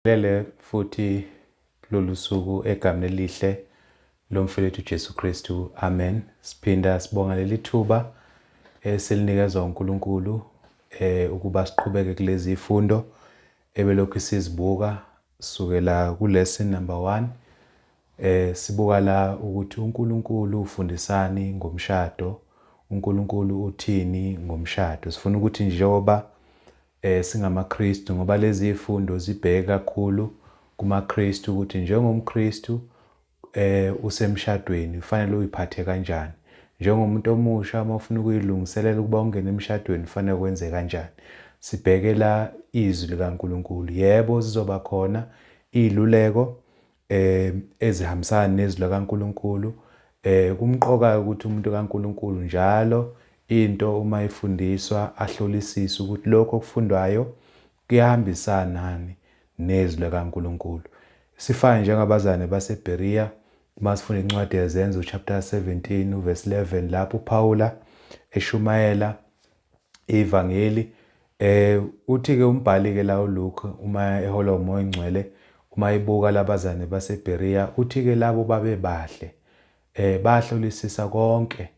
Lele futhi kulolu suku egameni elihle lomfowethu Jesu Kristu. Amen. Siphinda sibonga leli thuba esilinikezwa uNkulunkulu ukuba siqhubeke kulezi zifundo ebelokhu sizibuka sukela ku lesson number 1. Sibuka la ukuthi uNkulunkulu ufundisani ngomshado, uNkulunkulu uthini ngomshado. Sifuna ukuthi njengoba singamaKristu, ngoba lezi zifundo zibheke kakhulu kumaKristu, ukuthi njengomKristu usemshadweni ufanele uyiphathe kanjani. Njengomuntu omusha uma ufuna ukuyilungiselela ukuba ungene emshadweni ufanele wenze kanjani. Sibheke la izwi likaNkulunkulu. Yebo, zizoba khona iziluleko ezihambisana nezwi likaNkulunkulu. Kumqoka ukuthi umuntu kaNkulunkulu njalo into uma ifundiswa ahlolisise ukuthi lokho okufundwayo kuyahambisana nani nezwi likaNkulunkulu. Sifane njengabazane baseBerea uma sifunda incwadi yeZenzo chapter 17 uverse 11, lapho uPaula eshumayela ivangeli. Uthi ke umbhali ke la uLuke uma eholwa uMoya oNgcwele, uma ibuka labazane baseBerea, uthi ke labo babebahle, bahlolisisa konke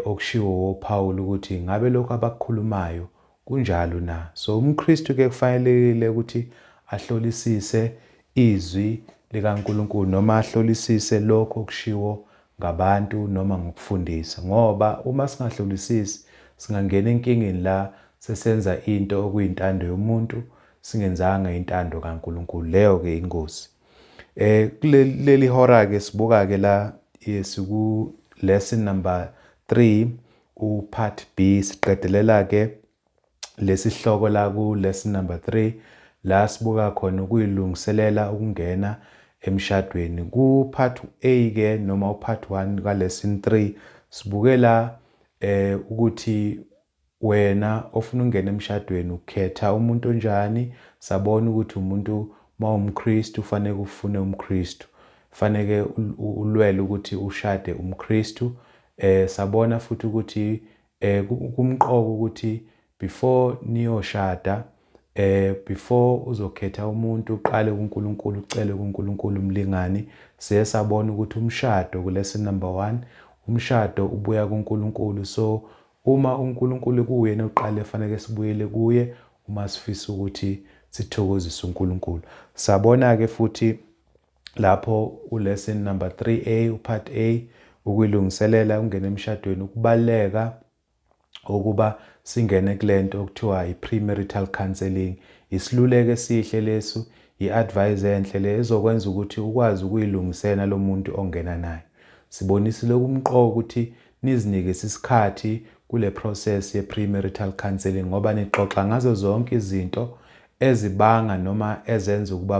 okushiwo uPaul ukuthi ngabe lokho abakukhulumayo kunjalo na. So umKristu ke kufanelekile ukuthi ahlolisise izwi likaNkulunkulu noma ahlolisise lokho okushiwo ngabantu noma ngokufundisa, ngoba uma singahlolisisi singangena enkingeni la sesenza into okuyintando yomuntu singenzanga intando kaNkulunkulu. Leyo ke ingozi. Kuleli hora ke sibuka ke la siku lesson number 3 u part B. Siqedelela ke lesihloko la ku lesson number 3 la sibuka khona ukuyilungiselela ukungena emshadweni. Ku part A ke noma u part 1 ka lesson 3 sibukela ukuthi wena ofuna ukungena emshadweni ukhetha umuntu onjani. Sabona ukuthi umuntu mawumKristu ufanele ufune umKristu, fanele ulwele ukuthi ushade umKristu. Sabona futhi ukuthi kumqoka ukuthi before niyoshada, before uzokhetha umuntu uqale kuNkulunkulu, ucele kuNkulunkulu umlingani. Siye sabona ukuthi umshado ku lesson number 1, umshado ubuya kuNkulunkulu. So uma uNkulunkulu kuyena oqale, fanele sibuyele kuye uma sifisa ukuthi sithokozise uNkulunkulu. Sabona ke futhi lapho u lesson number 3A u part A, ukuyilungiselela ukungena emshadweni, ukubaleka ukuba singene kulento okuthiwa i-premarital counseling. Isiluleko esihle leso, i-advice enhle le ezokwenza ukuthi ukwazi ukuyilungisela lo muntu ongena naye. Sibonisile kumqoka ukuthi nizinike isikhathi kule process ye-premarital counseling, ngoba nixoxa ngazo zonke izinto ezibanga noma ezenza ukuba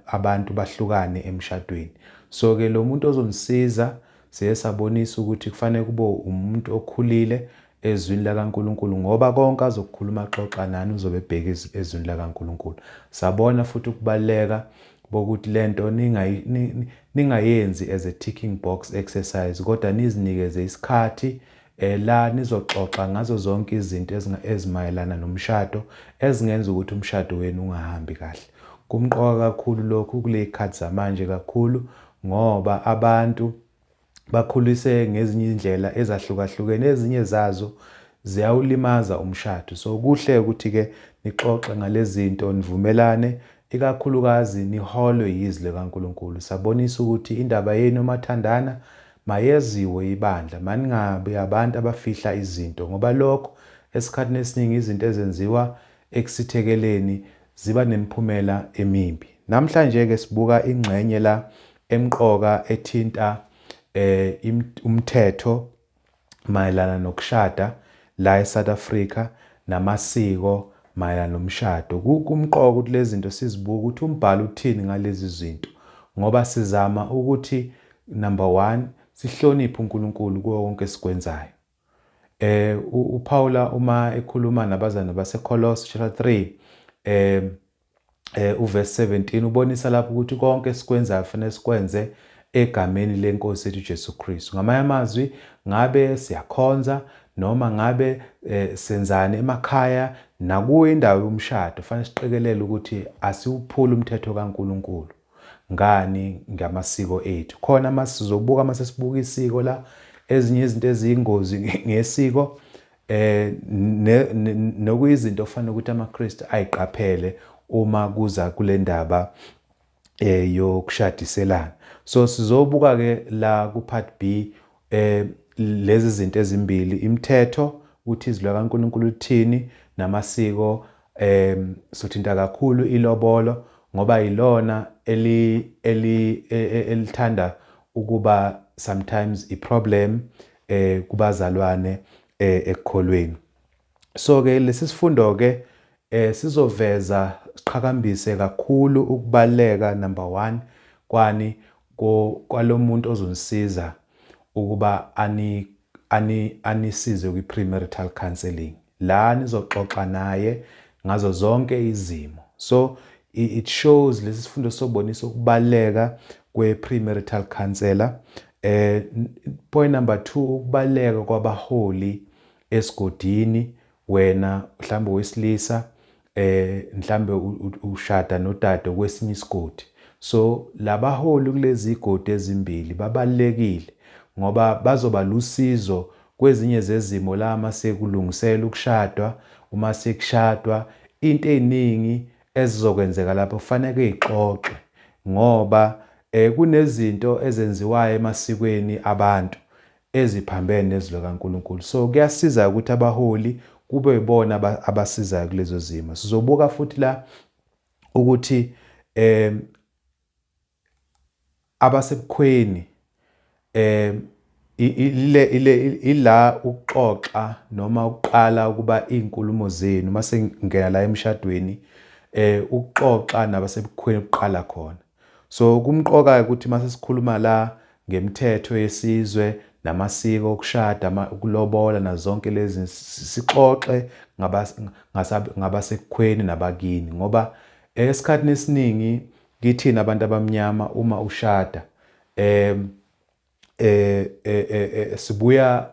abantu bahlukane emshadweni. So ke lo muntu ozonisiza siye sabonisa ukuthi kufanele kube umuntu okhulile ezwini likaNkulunkulu, ngoba konke azokukhuluma xoxa nani uzobe ebheka ezwini likaNkulunkulu. Sabona futhi ukubaluleka bokuthi lento ningayenzi as a ticking box exercise, kodwa nizinikeze isikhathi la nizoxoxa ngazo zonke izinto ezimayelana nomshado ezingenza ukuthi umshado wenu ungahambi kahle. Kumqoka kakhulu lokhu kulezikhathi zamanje kakhulu, ngoba abantu bakhulise ngezinye indlela ezahlukahlukene, ezinye zazo ziyawulimaza umshado. So kuhle ukuthi ke nixoxe ngalezi zinto, nivumelane, ikakhulukazi niholwe yizwi likaNkulunkulu. Sabonisa ukuthi indaba yenu emathandana mayeziwe ibandla, maningabi abantu abafihla izinto, ngoba lokho esikhathini esiningi izinto ezenziwa ekusitheleni ziba nemiphumela emibi. Namhlanje ke sibuka ingxenye la emqoka ethinta umthetho mayelana nokushada la eSouth Africa namasiko mayelana nomshado. Kumqoka ukuthi lezi zinto sizibuke ukuthi umbhalo uthini ngalezi zinto, ngoba sizama ukuthi number 1 sihloniphe uNkulunkulu kuwo konke esikwenzayo. uPaula uma ekhuluma nabazane baseKolose chapter 3 uverse 17 ubonisa lapho ukuthi konke esikwenzayo kufanele sikwenze egameni lenkosi yethu Jesu Kristu. Ngamanye amazwi, ngabe siyakhonza noma ngabe senzani emakhaya Nakuyo indawo yomshado fanele siqikelele ukuthi asiwuphuli umthetho kaNkulunkulu ngani ngamasiko ethu. Khona uma sizobuka, uma sesibuka isiko la, ezinye izinto eziyingozi ngesiko nokuyizinto ofanele ukuthi amaKristu ayiqaphele uma kuza kule ndaba yokushadiselana. So sizobuka ke la ku part B lezi zinto ezimbili, imithetho ukuthi izwi likaNkulunkulu lithini namasiko. Sothinta kakhulu ilobolo ngoba ilona eli eli e, e, elithanda ukuba sometimes i-problem kubazalwane ekukholweni. So ke lesi sifundo ke sizoveza, siqhakambise kakhulu ukubaluleka, number 1, kwani kwalomuntu ozonisiza ukuba ani ani anisize kwi-premarital counseling, la nizoxoxa naye ngazo zonke izimo. So it shows, lesi sifundo sobonisa ukubaluleka kwe-premarital counselor. Point number 2, ukubaluleka kwabaholi esigodini. Wena mhlambe wesilisa, mhlambe ushada nodade kwesinye isigodi, so labaholi kulezi igodi ezimbili babalulekile ngoba bazoba lusizo kwezinye zezimo la masekulungisela ukushadwa, uma sekushadwa, into eziningi ezizokwenzeka lapho kufanele ixoxwe ngoba kunezinto ezenziwayo emasikweni abantu eziphambene nezwi likaNkulunkulu. So kuyasiza ukuthi abaholi kube yibona abasizayo kulezo zimo. Sizobuka futhi la ukuthi abasebukhweni ile ile ila ukuxoxa noma ukuqala ukuba izinkulumo zenu mase ngena la emshadweni, ukuxoxa nabasebukhweni kuqala khona. So kumqoka ukuthi mase sikhuluma la ngemithetho yesizwe namasiko okushada, ukulobola nazo zonke lezi, sixoxe ngabasekukhweni nabakini ngoba esikhathini esiningi kithina abantu abamnyama uma ushada sibuya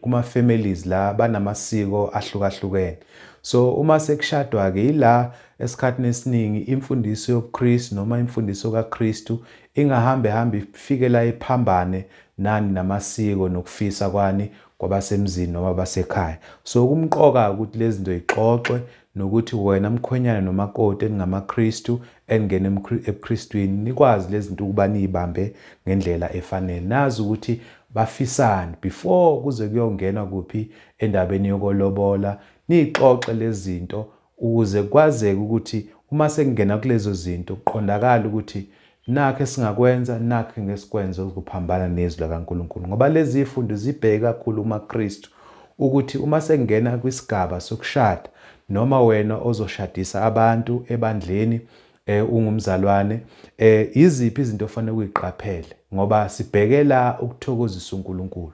kuma families la banamasiko ahlukahlukene. So uma sekushadwa ke, ila esikhathini esiningi imfundiso yobuKristu noma imfundiso kaKristu ingahambe hambe ifike la iphambane nani namasiko nokufisa kwani kwabasemzini noma basekhaya. So kumqoka ukuthi lezi zinto ixoxwe nokuthi wena mkhwenyana nomakoti eningamaKristu eningena ebuKristwini nikwazi lezi zinto ukuba niyibambe ngendlela efanele, nazi ukuthi bafisani before kuze kuyongena kuphi endabeni yokolobola. Niyixoxe lezi zinto ukuze kwazeke ukuthi uma sekungena kulezo zinto kuqondakala ukuthi nakho esingakwenza, nakho ngesikwenza ukuphambana nezwi likaNkulunkulu, ngoba lezi zifundo zibheke kakhulu kumaKristu ukuthi uma sekungena kwisigaba sokushada noma wena ozoshadisa abantu ebandleni, ungumzalwane, iziphi izinto ofanele uyiqaphele ngoba sibhekela ukuthokozisa uNkulunkulu.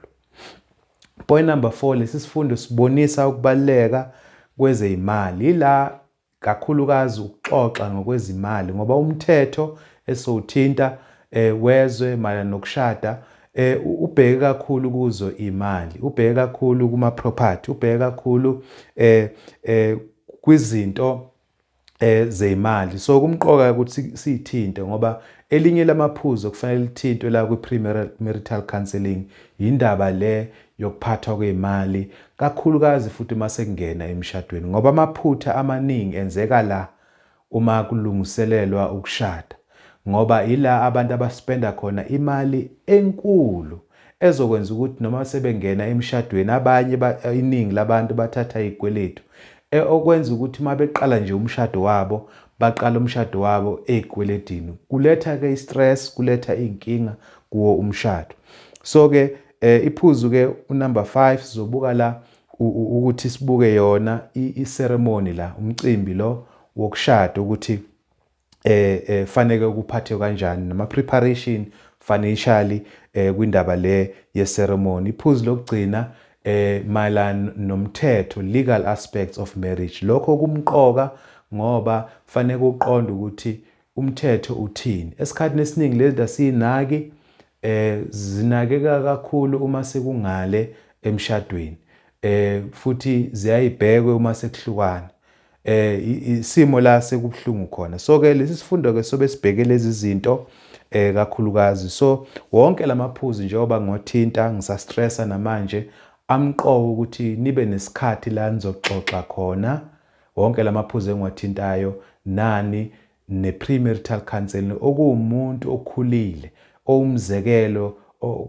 Point number 4, lesi sifundo sibonisa ukubaluleka kwezeyimali, ila kakhulukazi ukuxoxa ngokwezimali ngoba umthetho esowuthinta wezwe mayelana nokushada ubheke kakhulu kuzo imali, ubheke kakhulu kuma property, ubheke kakhulu kwizinto zeyimali. So kumqoka ukuthi siyithinte ngoba elinye lamaphuzu okufanele lithintwe la kwi-premarital counseling yindaba le yokuphathwa kwemali, kakhulukazi futhi uma sekungena emshadweni, ngoba amaphutha amaningi enzeka la uma kulungiselelwa ukushada, ngoba ila abantu abaspenda khona imali enkulu ezokwenza ukuthi noma sebengena emshadweni abanye, iningi labantu bathatha izikweletu, okwenza ukuthi uma beqala nje umshado wabo baqala umshado wabo ey'kweletini. Kuletha ke i-stress, kuletha iy'nkinga kuwo umshado. So ke iphuzu ke unumber 5, sizobuka la ukuthi sibuke yona i-ceremony la, umcimbi lo wokushada, ukuthi faneke ukuphathwe kanjani nama preparation financially kwindaba le ye ceremony. Iphuzu lokugcina mayelana nomthetho, legal aspects of marriage. Lokho kumqoka ngoba faneke uqonde ukuthi umthetho uthini. Esikhathini esiningi lezi asiyinaki, zinakeka kakhulu uma sekungale emshadweni. Futhi ziyayibhekwe uma sekuhlukana. Isimo la sekubuhlungu khona. So ke lesi sifundo ke sobe sibheke lezi zinto kakhulukazi. So wonke lamaphuzu njengoba ngothinta ngisastressa namanje amqoka ukuthi nibe nesikhathi la nizoxoxa khona wonke lamaphuzu engiwathintayo nani ne-premarital counseling okuwumuntu okhulile owumzekelo.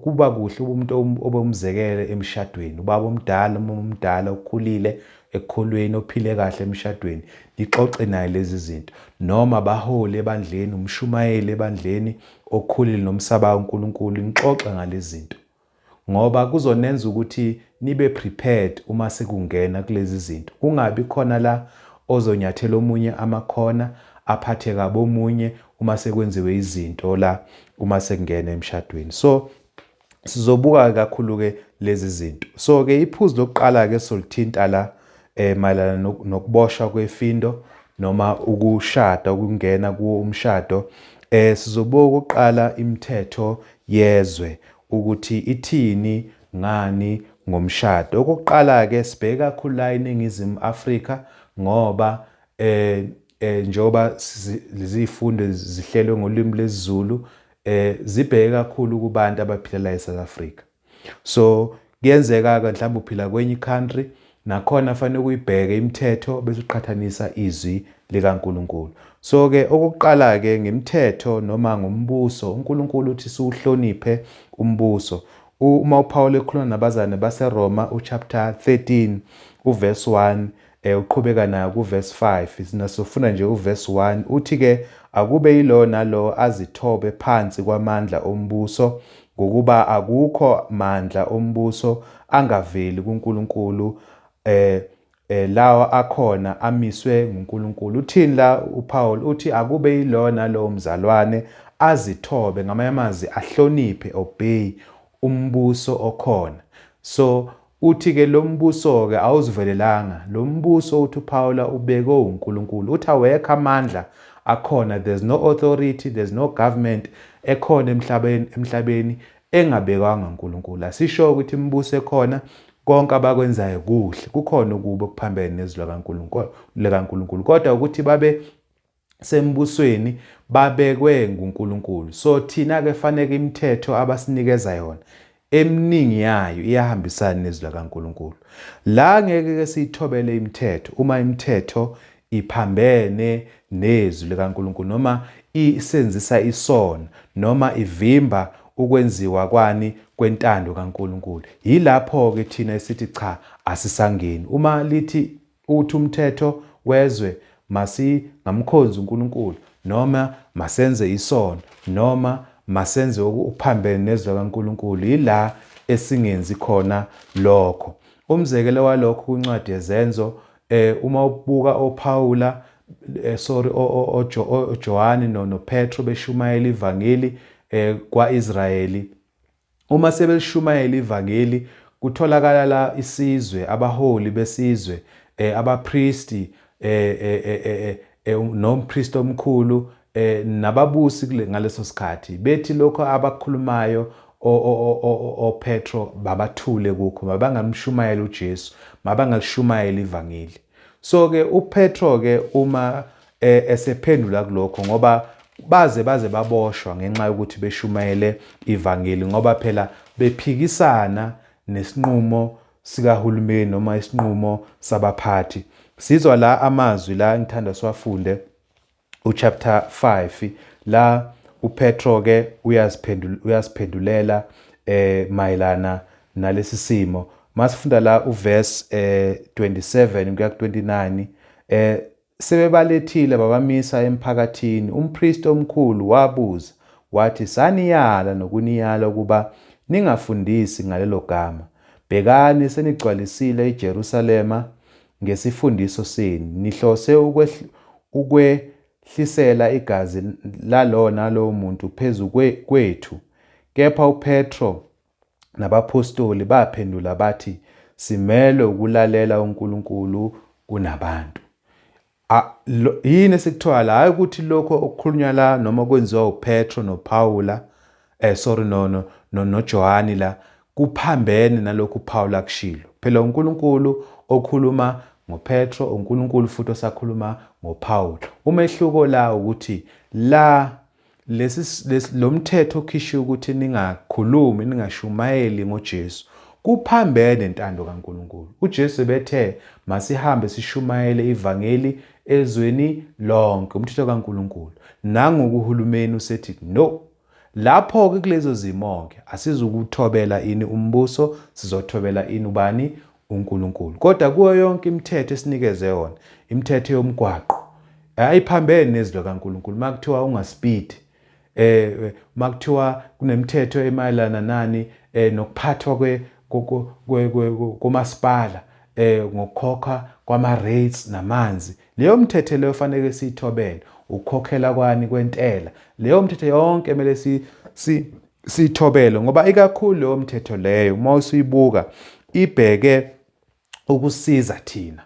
Kuba kuhle umuntu obumzekelo emshadweni, ubaba omdala, umama omdala okhulile ekukholweni, ophile kahle emshadweni, nixoxe naye lezi zinto, noma abaholi ebandleni, umshumayeli ebandleni okhulile nomsabayo uNkulunkulu, nixoxe ngalezi zinto ngoba kuzonenza ukuthi nibe prepared uma sekungena kulezi zinto, kungabi khona la ozonyathela omunye amakhona, aphathe kabi omunye uma sekwenziwe izinto la uma sekungena emshadweni. So sizobuka kakhulu-ke lezi zinto. So-ke iphuzu lokuqala-ke solithinta la mayelana nokuboshwa kwefindo noma ukushada, ukungena kuwo umshado. Sizobuka ukuqala imithetho yezwe ukuthi ithini ngani ngomshado. Okokuqala-ke sibheke kakhulu la eNingizimu Afrika ngoba njengoba lezi zifundo zihlelwe ngolimi lwesiZulu, zibheke kakhulu kubantu abaphila la eSouth Africa. So kuyenzeka-ke mhlawumbe uphila kwenye i-country, nakhona fanele ukuyibheke imithetho bese uqhathanisa izwi likaNkulunkulu. So-ke okokuqala-ke ngemithetho noma ngombuso, uNkulunkulu uthi siwuhloniphe umbuso. Uma uPaul ekhuluma nabazane baseRoma uchapter 13 uverse 1 uqhubeka nayo kuverse 5, sinasofuna nje uverse 1, uthi ke akube yilo nalo azithobe phansi kwamandla ombuso, ngokuba akukho mandla ombuso angaveli kuNkulunkulu, lawa akhona amiswe nguNkulunkulu. Uthini la uPaul? Uthi akube yilo nalowo mzalwane azithobe, ngamanye amazwi ahloniphe, obey umbuso okhona. So uthi ke lo mbuso ke awuzivelelanga, lo mbuso uthi uPaul ubekwe uNkulunkulu. Uthi awekho amandla akhona, there's no authority, there's no government ekhona emhlabeni engabekwanga uNkulunkulu. Asisho ukuthi imibuso ekhona konke abakwenzayo kuhle, kukhona ukuba okuphambene nezwi likaNkulunkulu, kodwa ukuthi babe sembusweni babekwe nguNkulunkulu. So thina ke fanele imithetho abasinikeza yona eminingi yayo iyahambisana nezwi likaNkulunkulu. La ngeke ke siyithobele imithetho uma imithetho iphambene nezwi likaNkulunkulu noma isenzisa isono noma ivimba ukwenziwa kwani kwentando kaNkulunkulu. Yilapho ke thina esithi cha, asisangeni. Uma lithi uthi umthetho wezwe masingamkhonzi uNkulunkulu noma masenze isono noma masenze okuphambene nezwi likaNkulunkulu, yila esingenzi khona lokho. Umzekelo walokho kwincwadi yeZenzo, uma ubuka oPaula, sorry, oJohane noPetro beshumayela ivangeli kwaIsrayeli. Uma sebelishumayela ivangeli kutholakala la isizwe, abaholi besizwe, abapristi, nompristi omkhulu, nababusi ngaleso sikhathi, bethi lokho abakhulumayo oPetro babathule kukho, mabangamshumayela uJesu, mabangalishumayela ivangeli. So ke uPetro ke uma esephendula kulokho, ngoba baze baboshwa ngenxa yokuthi beshumayele ivangeli, ngoba phela bephikisana nesinqumo sikahulumeni noma isinqumo sabaphathi. Sizwa la amazwi la engithanda siwafunde uchapter 5 la uPetro ke uyaziphendulela mayelana nalesi simo. Masifunda la uverse 27 kuya ku 29, sebebalethile babamisa emphakathini, umpristi omkhulu wabuza wathi, saniyala nokuniyala ukuba ningafundisi ngalelo gama. Bhekani, senigcwalisile iJerusalema ngesifundiso senu, nihlose ukwehlisela igazi lalowo nalowo muntu phezu kwethu. Kepha uPetro nabaphostoli baphendula bathi, simelwe ukulalela uNkulunkulu kunabantu. Yini esikuthola la? Hayi ukuthi lokho okukhulunywa la noma kwenziwa uPetro noPaula, sorry, no no noJohane la kuphambene nalokhu uPaul akushilo. Phela uNkulunkulu okhuluma ngoPetro, uNkulunkulu futhi osakhuluma ngoPaul. Umehluko la ukuthi la lesi lo mthetho okhishiwe ukuthi ningakhulumi, ningashumayeli ngoJesu, kuphambene nentando kaNkulunkulu. UJesu bethe masihambe sishumayele ivangeli ezweni lonke, umthetho kaNkulunkulu. Nangokuhulumeni usethi no. Lapho-ke kulezo zimo-ke asizukuthobela ini umbuso, sizothobela ini ubani? UNkulunkulu. Kodwa kuyo yonke imithetho esinikeze yona, imithetho yomgwaqo, ayiphambene nezwi likaNkulunkulu. Uma kuthiwa ungaspeed, uma kuthiwa kunemithetho emayelana nani nokuphathwa kwe komasipala ngokukhokha kwama rates namanzi, leyo mthetho leyo fanele siyithobele. Ukukhokhela kwani kwentela, leyo mthetho yonke kumele si siyithobele, ngoba ikakhulu leyo mthetho leyo uma usuyibuka ibheke ukusiza thina,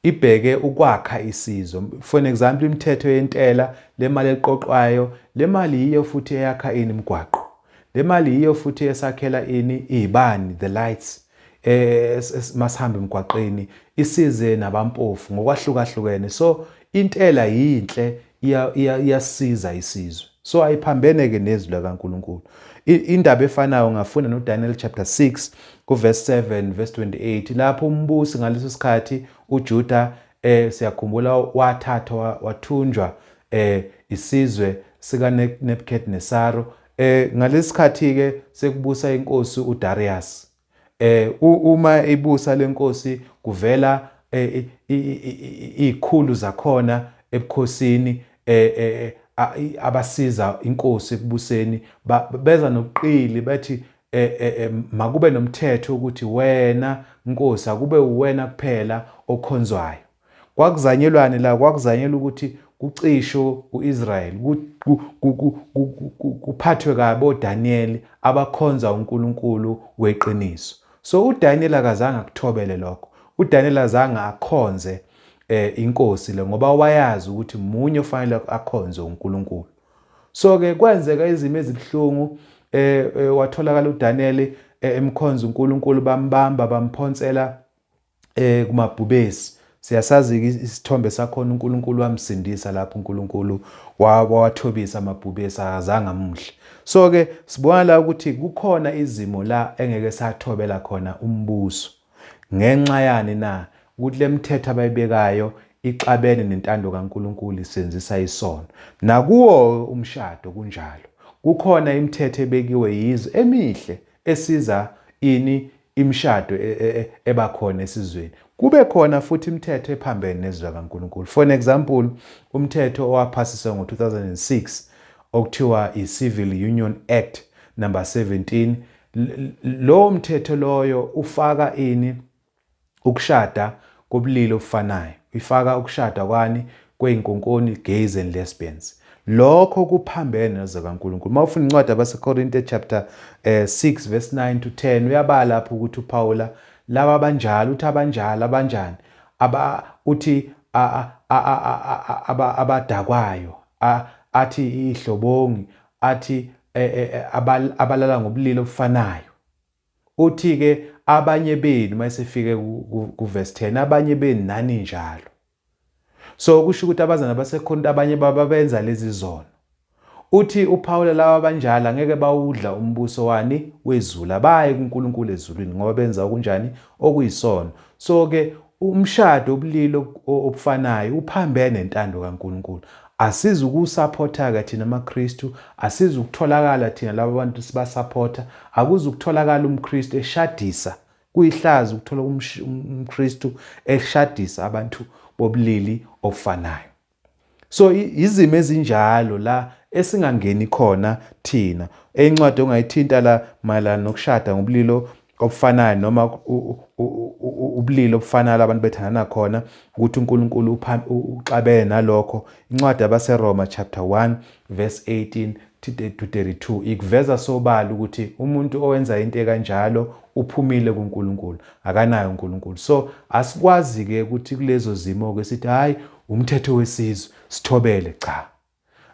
ibheke ukwakha isizwe. For an example, imithetho yentela, le mali eqoqwayo, le mali yiyo futhi eyakha ini imigwaqo, le mali yiyo futhi esakhela ini izibani, the lights masihamba emgwaqeni, isize nabampofu ngokwahlukahlukene. So intela yinhle, iyasiza isizwe, so ayiphambene ke nezwi likaNkulunkulu. Indaba efanayo ungafunda noDaniel chapter 6 kuverse 7 verse 28, lapho umbusi ngaleso sikhathi uJuda, siyakhumbula, wathathwa wathunjwa isizwe sika Nebuchadnezzar. Ngalesikhathi ke sekubusa inkosi uDarius. Uma ibusa lenkosi kuvela izikhulu zakhona ebukhosini abasiza inkosi ekubuseni, beza nobuqili, bathi makube nomthetho ukuthi wena nkosi akube uwena kuphela okhonzwayo. Kwakuzanyelwane la? Kwakuzanyelwa ukuthi kucishe uIsrael, kuphathwe kabi oDaniel abakhonza uNkulunkulu weqiniso. So uDaniel akazange akuthobele lokho. UDaniel azange akhonze inkosi le, ngoba wayazi ukuthi munye ofanele akhonze, uNkulunkulu. So ke kwenzeka izimo ezibuhlungu, watholakala uDaniel emkhonza uNkulunkulu, bambamba, bamphonsela kumabhubesi. Siyasazi isithombe sakhona. uNkulunkulu wamsindisa lapho, uNkulunkulu wawathobisa amabhubesi, akazange amuhle. So ke sibona la ukuthi kukhona izimo la engeke sathobela khona umbuso. Ngenxa yani na? Ukuthi lemithetho abayibekayo ixabene nentando kaNkulunkulu, isenzisa isono. Nakuwo umshado kunjalo, kukhona imithetho ebekiwe yizwe emihle esiza ini imishado ebakhona esizweni, kube khona futhi imithetho ephambene nezwi kaNkulunkulu. For an example, umthetho owaphasiswa ngo-2006 okuthiwa i-Civil Union Act number 17, lowo mthetho loyo ufaka ini ukushada kobulili obufanayo, ifaka ukushada kwani kwey'nkonkoni, gays and lesbians. Lokho kuphambene nezwi kaNkulunkulu. Uma ufunda incwadi abaseKorinte chapter 6 verse 9 to 10, uyabala lapho ukuthi uPaula laba abanjalo uthi abanjalo abanjani, aba uthi abadakwayo, athi ihlobongi, athi abalala ngobulili obufanayo. Uthi ke abanye benu, mayesefike ku verse 10, abanye benu nani njalo. So kusho ukuthi abazana basekhonto abanye babenza lezi zono. Uthi uPaul laba abanjalo angeke bawudla umbuso wani wezulu, abaye kuNkulunkulu ezulwini, ngoba benza okunjani? Okuyisono. So ke umshado obulili obufanayo uphambene nentando kaNkulunkulu. Asizi ukusupporta ke thina amaKristu, asizi ukutholakala thina laba bantu sibasupporta, akuzukutholakala umKristu eshadisa. Kuyihlazo ukuthola umKristu eshadisa abantu bobulili obufanayo. So izimo ezinjalo la esingangeni khona thina. Encwadi ongayithinta la mayelana nokushada ngobulili obufanayo noma ubulili obufanayo abantu bethandana khona, ukuthi uNkulunkulu uxabene nalokho, incwadi yabaseRoma chapter 1 verse 18 to 32 ikuveza sobala ukuthi umuntu owenza into ekanjalo uphumile kuNkulunkulu, akanayo uNkulunkulu. So asikwazi ke ukuthi kulezo zimo ke sithi hayi, umthetho wesizwe sithobele. Cha,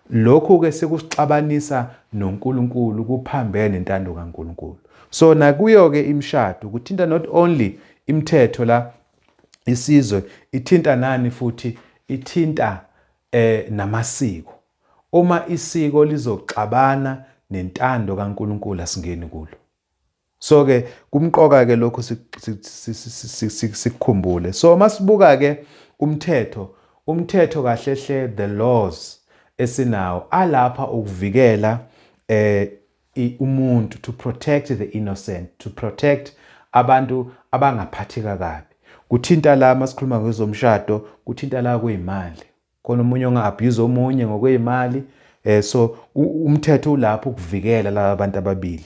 lokhu ke sekusixabanisa noNkulunkulu, kuphambene nentando kaNkulunkulu. So nakuyo ke imishado kuthinta not only Imithetho la isizwe ithinta nani futhi ithinta namasiko. Uma isiko lizoxabana nentando kaNkulunkulu, asingeni kulo. So ke kumqoka ke lokho sikukhumbule. So masibuka ke umthetho, kahle hle the laws esinawo alapha ukuvikela umuntu, to protect the innocent, to protect abantu abangaphatheka kabi. Kuthinta la masikhuluma ngezomshado, kuthinta la kuyimali, khona omunye onga-abuse omunye ngokweyimali. So umthetho ulapho ukuvikela laba bantu ababili.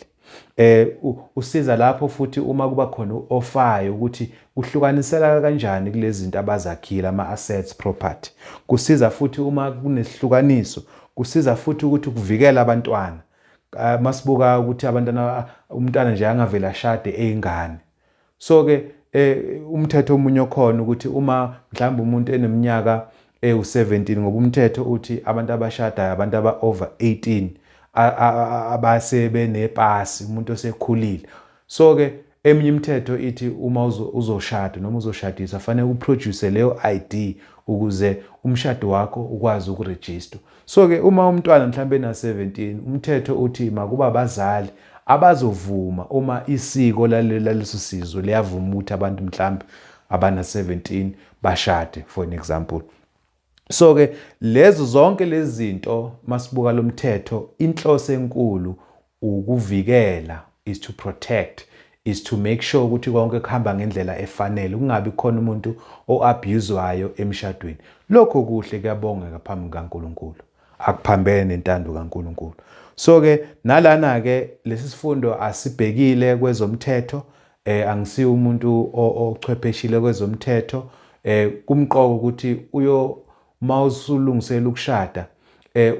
Usiza lapho futhi uma kuba khona ofayo ukuthi kuhlukanisela kanjani kulezi zinto abazakhile, ama-assets, property. Kusiza futhi uma kunesihlukaniso, kusiza futhi ukuthi kuvikela abantwana. Masibuka ukuthi abantwana, umntwana nje angavele ashade eyingane. So ke umthetho omunye okhona ukuthi uma mhlawumbe umuntu eneminyaka ewu-17, ngoba umthetho uthi abantu abashadayo abantu aba over 18, abase benepasi, umuntu osekhulile. So ke eminye imithetho ithi uma uzoshada noma uzoshadiswa, fanele uproduce leyo ID ukuze umshado wakho ukwazi ukurejista. So ke uma umntwana mhlawumbe ena-17, umthetho uthi makuba abazali abazovuma uma isiko laleso sizwe liyavuma ukuthi abantu mhlawumbe abana-17 bashade, for an example. So ke lezo zonke lezi zinto, masibuka lo mthetho, inhloso enkulu ukuvikela, is to protect, is to make sure ukuthi konke kuhamba ngendlela efanele, kungabi khona umuntu o-abuzwayo emshadweni. Lokho kuhle, kuyabongeka phambi kukaNkulunkulu, akuphambene nentando kaNkulunkulu. So ke nalana ke lesi sifundo asibhekile kwezomthetho. Angisiyo umuntu ochwepheshile kwezomthetho. Kumqoka ukuthi uyo mawusulungisela ukushada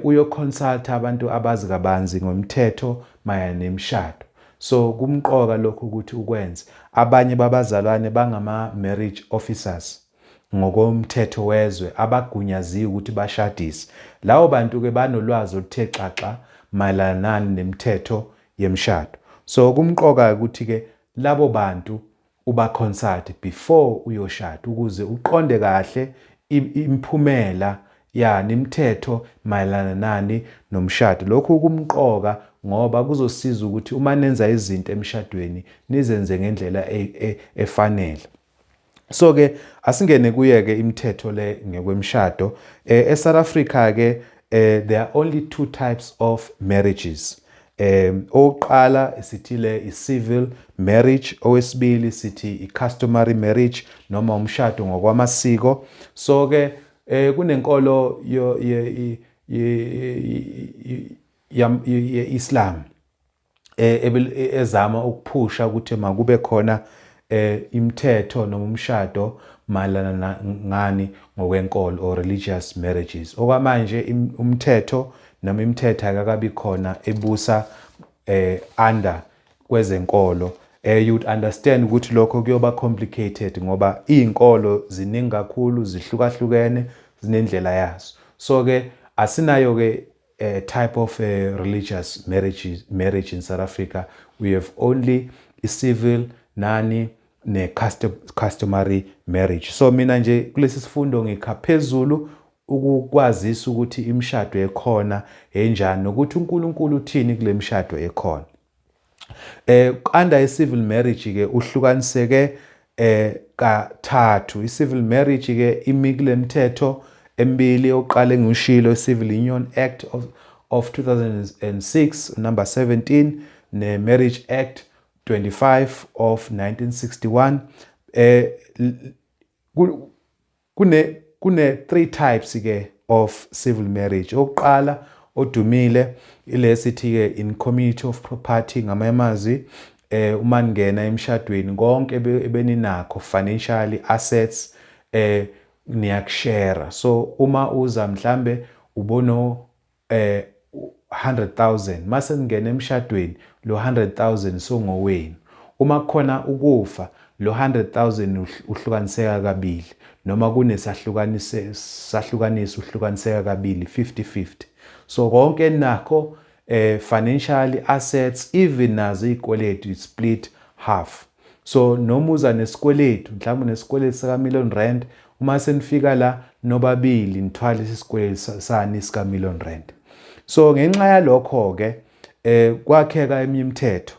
uyo-consult abantu abazi kabanzi ngomthetho mayelana nemishado. So kumqoka lokho ukuthi ukwenze. Abanye babazalwane bangama marriage officers ngokomthetho wezwe, abagunyaziwe ukuthi bashadise. Lawo bantu ke banolwazi oluthe xaxa mayelana nani, nemithetho yemishado. So kumqoka ukuthi ke labo bantu uba consult before uyoshada ukuze uqonde kahle imiphumela yani imithetho mayelana nani, nomshado. Lokhu kumqoka ngoba kuzosiza ukuthi uma nenza izinto emshadweni nizenze ngendlela efanele. So ke asingene kuye ke imithetho le ngekwemshado. ESouth Africa ke there are only two types of marriages. Oqala sithi le i-civil marriage, owesibili sithi i-customary marriage noma umshado ngokwamasiko. So ke kunenkolo ye ye-Islam ezama ukuphusha ukuthi makube khona imithetho noma umshado mayelana ngani, ngokwenkolo or religious marriages. Okwamanje umthetho noma imithetho akakabi khona ebusa under kwezenkolo. You would understand ukuthi lokho kuyoba complicated ngoba izinkolo ziningi kakhulu, zihlukahlukene, zinendlela yazo. So ke asinayo ke a type of a religious marriage in South Africa. We have only a civil nani ne customary marriage. So mina nje kulesi sifundo ngikha phezulu ukukwazisa ukuthi imishado ekhona enjani nokuthi uNkulunkulu uthini kule mishado ekhona. Under i civil marriage ke uhlukaniseke kathathu. I civil marriage ke imi kule mthetho emibili oqale ngishilo, Civil Union Act of 2006 number 17 ne Marriage Act 25 of 1961. Kune three types ke of civil marriage. Okuqala odumile ilesithi ke in community of property. Ngamanye amazwi, uma ningena emshadweni, konke ebeninakho financially, assets, niyakushare. So uma uza mhlambe ubono 100,000, mase ningena emshadweni lo 100,000 songowenu. Uma kukhona ukufa, lo 100,000 uhlukaniseka kabili, noma kunesahlukanise sahlukaniso, uhlukaniseka kabili, 50-50. So konke nakho financially, assets, even nazo izikweletu, split half. So noma uza nesikweletu, mhlawumbe unesikweletu sika million rand, uma senifika la nobabili nithwale isikweletu sani sika million rand. So ngenxa yalokho ke kwakheka eminye imithetho.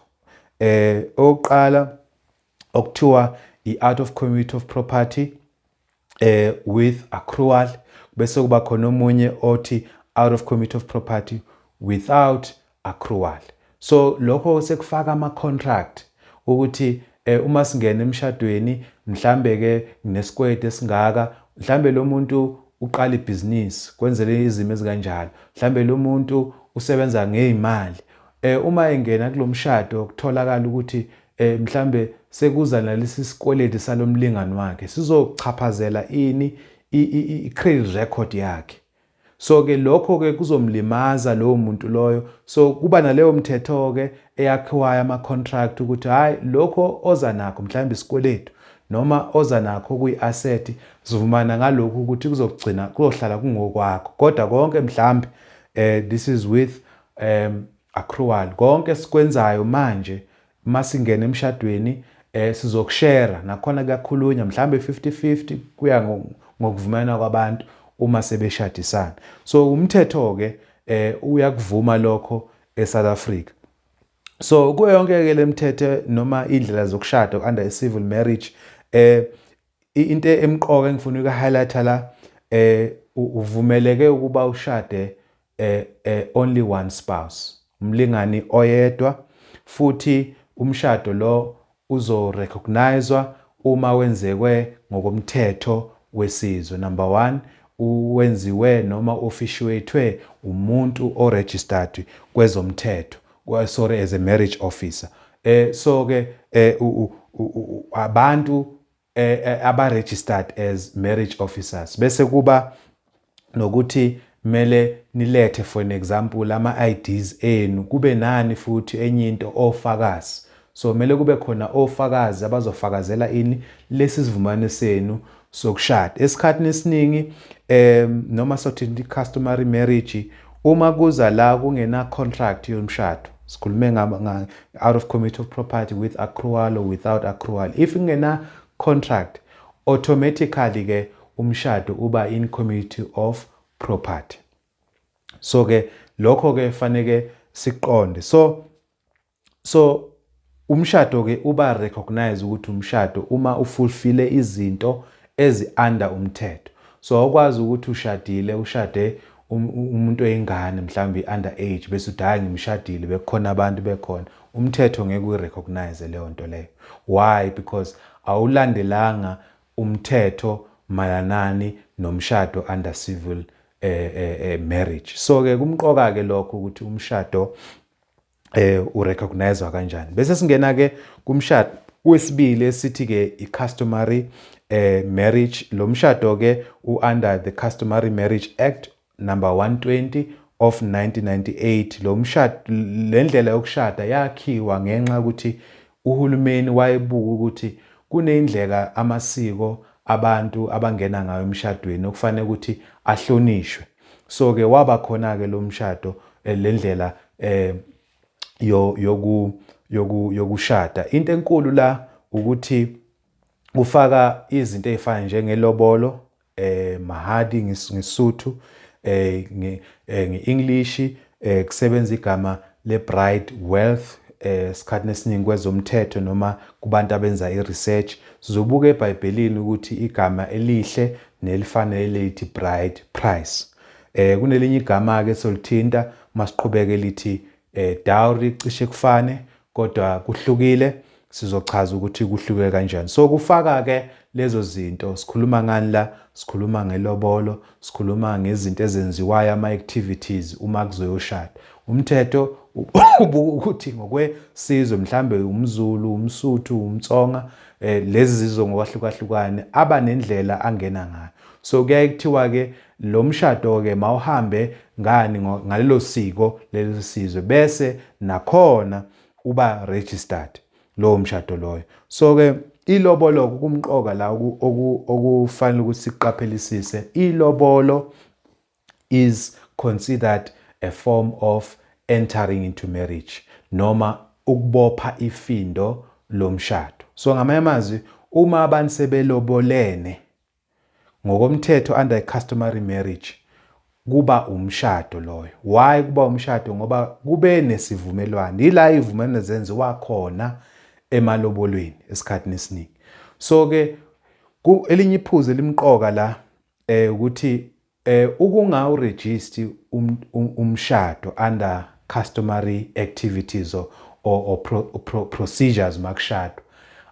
Oqala okuthiwa i-out of community of property with accrual, bese kuba khona omunye othi out of community of property without accrual. So lokho sekufaka ama contract ukuthi uma singena emshadweni, mhlambe ke nesikweletu esingaka, mhlambe lo muntu uqala ibhizinisi, kwenzele izimo ezikanjalo, mhlambe lo muntu usebenza ngezimali, uma engena kulomshado kutholakala ukuthi mhlambe sekuza nalesi sikweletu salomlingani wakhe, sizochaphazela ini? I-credit record yakhe. So ke lokho ke kuzomlimaza lowo muntu loyo. So kuba naleyo mthetho ke eyakhiwayo, ama contract, ukuthi hayi, lokho oza nakho, mhlawumbe isikweletu noma oza nakho kuyi-asset, sivumana ngalokhu ukuthi kuzogcina kuzohlala kungokwakho, kodwa konke mhlambe this is with accrual. Konke sikwenzayo manje masingena emshadweni sizokushare, nakhona kuyakhulunywa mhlambe 50-50, kuya ngokuvumelana kwabantu uma sebeshadisana. So umthetho ke uyakuvuma lokho eSouth Africa. So kuyo yonke ke lemithetho noma indlela zokushada under a civil marriage, into emqoka engifuna ukuhighlighta la, uvumeleke ukuba ushade only one spouse, umlingani oyedwa, futhi umshado lo uzorecognizwa uma wenzekwe ngokomthetho wesizwe, number 1, uwenziwe noma officiatwe umuntu oregistered kwezomthetho, sorry, as a marriage officer. So ke abantu aba registered as marriage officers, bese kuba nokuthi mele nilethe, for an example, ama IDs enu, kube nani futhi enye into, ofakazi. So mele kube khona ofakazi abazofakazela ini? Lesi sivumelwano senu sokushada. Esikhathini esiningi, noma sothi customary marriage, uma kuza la kungena contract yomshado, sikhulume nga out of community of property with accrual or without accrual, if kungena contract, automatically ke umshado uba in community of property. So ke lokho ke faneke siqonde. So umshado ke uba recognize ukuthi umshado uma ufulfill izinto ezi under umthetho. So awukwazi ukuthi ushadile, ushade umuntu oyingane, mhlawumbe under age, bese uthi, "Hayi, ngimshadile, bekukhona abantu bekhona." Umthetho ngeke uyirecognize leyo nto leyo. Why? Because awulandelanga umthetho mayanani nomshado under civil marriage. So ke kumqoka ke lokho ukuthi umshado urecognizwa kanjani. Bese singena ke kumshado wesibili esithi ke i-customary marriage. Lo mshado ke u-under the Customary Marriage Act number 120 of 1998. Lo mshado, le ndlela yokushada yakhiwa ngenxa yokuthi uhulumeni wayebuka ukuthi kunendlela amasiko abantu abangena ngayo emshadweni okufanele ukuthi ahlonishwe. So ke waba khona ke lo mshado, le ndlela yo yoku yoku yokushada. Into enkulu la ukuthi ufaka izinto ezifana njengelobolo, mahadi ngeSuthu, ngeEnglish kusebenza igama le bride wealth. Sikhathi esiningi kwezomthetho noma kubantu abenza i-research, sizobuka eBhayibhelini ukuthi igama elihle nelifanele lithi bride price. Kunelinye igama ke solithinta masiqhubeke lithi dowry, cishe kufane kodwa kuhlukile, sizochaza ukuthi kuhluke kanjani. So kufaka ke lezo zinto. Sikhuluma ngani la? Sikhuluma ngelobolo, sikhuluma ngezinto ezenziwayo, ama activities uma kuzoyoshada. Umthetho ubuka ukuthi ngokwesizwe, mhlambe umZulu, umSuthu, umTsonga, lezi zizwe ngokwahlukahlukane aba nendlela angena ngayo. So kuyaye kuthiwa ke lo mshado ke mawuhambe ngani? Ngalelo siko lelo sizwe, bese nakhona uba registered lowo mshado loyo. So ke ilobolo kumqoka la okufanele ukuthi siqaphelisise. Ilobolo is considered a form of entering into marriage noma ukubopha ifindo. lomshado. So ngamanye amazwi, uma abantu sebelobolene ngokomthetho under customary marriage, kuba umshado loyo. Why kuba umshado? Ngoba kube nesivumelwano. Ila ivumelwano zenziwa khona emalobolweni esikhathini esiningi. So ke elinye iphuzu elimqoka la ukuthi ukungawuregister umshado under customary activities or procedures makushadwa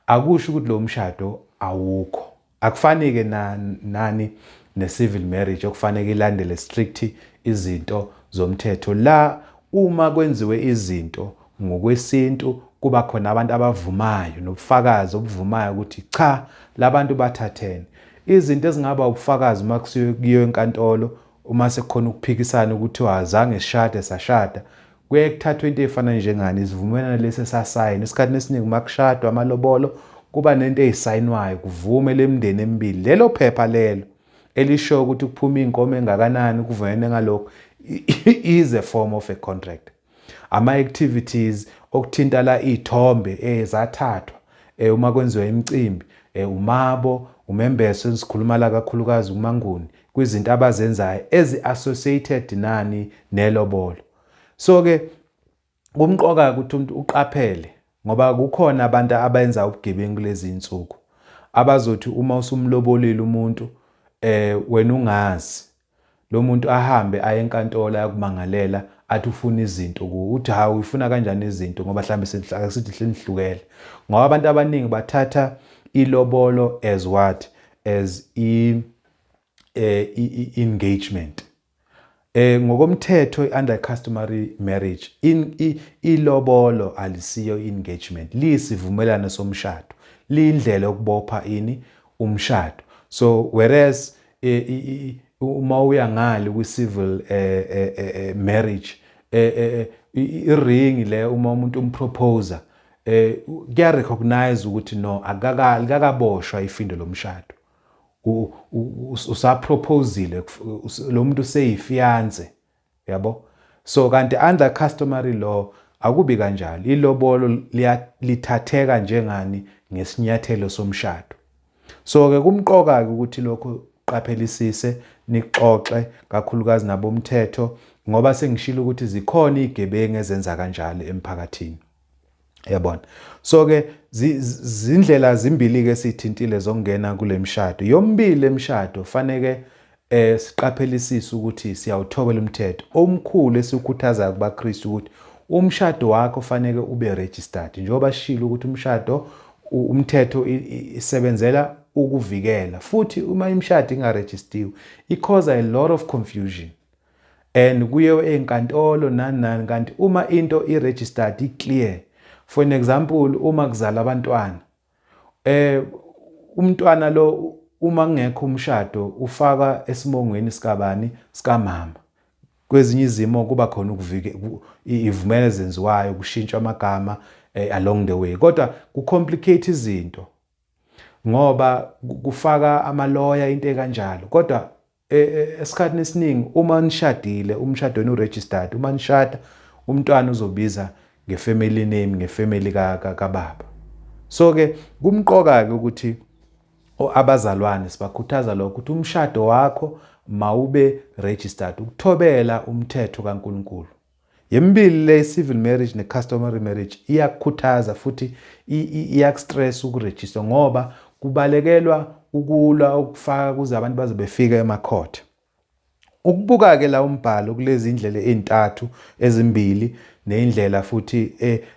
akusho ukuthi lo mshado awukho. Akufanike na nani ne-civil marriage okufanele ilandele strict izinto zomthetho. La uma kwenziwe izinto ngokwesintu, kuba khona abantu abavumayo nobufakazi obuvumayo ukuthi cha, labantu bathathene. Izinto ezingaba ubufakazi uma kusiyo enkantolo, uma sekukhona ukuphikisana ukuthi azange sishade, sashada, kuye kuthathwe into efana njengani isivumelwano lesi esasayina. Esikhathini esiningi uma kushadwa amalobolo kuba nento eyisayinwayo kuvume lemindeni emibili. Lelo phepha lelo elisho ukuthi kuphuma inkomo engakanani, kuvumelene ngalokho, is a form of a contract. Ama-activities okuthinta la iy'thombe ezathathwa uma kwenziwa imicimbi, umabo umembeso, esikhuluma la kakhulukazi kumaNguni, kwizinto abazenzayo ezi-associated nani nelobolo. So-ke kumqoka ukuthi umuntu uqaphele, ngoba kukhona abantu abenza ubugebengu kulezi insuku abazothi uma usumlobolile umuntu, wena ungazi, lo muntu ahambe aye enkantolo ayokumangalela, athi ufuna izinto kuwe. Uthi hawu, uyifuna kanjani izinto, ngoba mhlawumbe sithi hlenihlukele? Ngoba abantu abaningi bathatha ilobolo as what? As i engagement. Ngokomthetho, under customary marriage, ilobolo alisiyo engagement, liyisivumelwano somshado, liyindlela yokubopha ini? Umshado. So whereas uma uya ngale kwi-civil marriage, i-ring le, uma umuntu umproposer, kuya recognize ukuthi no, akaka likakaboshwa ifindo lomshado, usaproposile, lo muntu useyifiance, yabo. So kanti under customary law akubi kanjalo. Ilobolo lithatheka njengani? Ngesinyathelo somshado. So ke kumqoka ke ukuthi lokho qaphelisise, nixoxe kakhulukazi nabomthetho, ngoba sengishilo ukuthi zikhona izigebengu ezenza kanjalo emphakathini, yabona. So ke zindlela zimbili ke sithintile zokungena kule mshado. Yombili emshado faneke siqaphelisise ukuthi siyawuthobela umthetho omkhulu esiwukhuthazayo kubaKristu, ukuthi umshado wakho faneke ube registered, njengoba sishilo ukuthi umshado umthetho isebenzela ukuvikela. Futhi uma imishado ingarejistiwe, i-cause a lot of confusion and kuye enkantolo nani nani. Kanti uma into i-registered, i-clear. For an example, uma kuzala abantwana, umntwana lo, uma kungekho umshado, ufaka esimongweni sikabani? Sikamama. Kwezinye izimo kuba khona ukuvike ivumela ezenziwayo kushintsha amagama along the way, kodwa kucomplicate izinto ngoba kufaka amaloya, into ekanjalo. Kodwa esikhathini esiningi uma nishadile, umshado wenu registered, uma nishada umntwana uzobiza ngefamily name, ngefamily kababa. So ke kumqoka ke ukuthi abazalwane sibakhuthaza lokho, ukuthi umshado wakho mawube registered, ukuthobela umthetho kaNkuluNkulu. Yemibili le, civil marriage ne-customary marriage, iyakukhuthaza futhi iyakustress ukuregister, ngoba kubalekelwa ukulwa okufaka kuze abantu baze befike emacourt. Ukubuka-ke la umbhalo kulezi indlela ey'ntathu ezimbili ney'ndlela futhi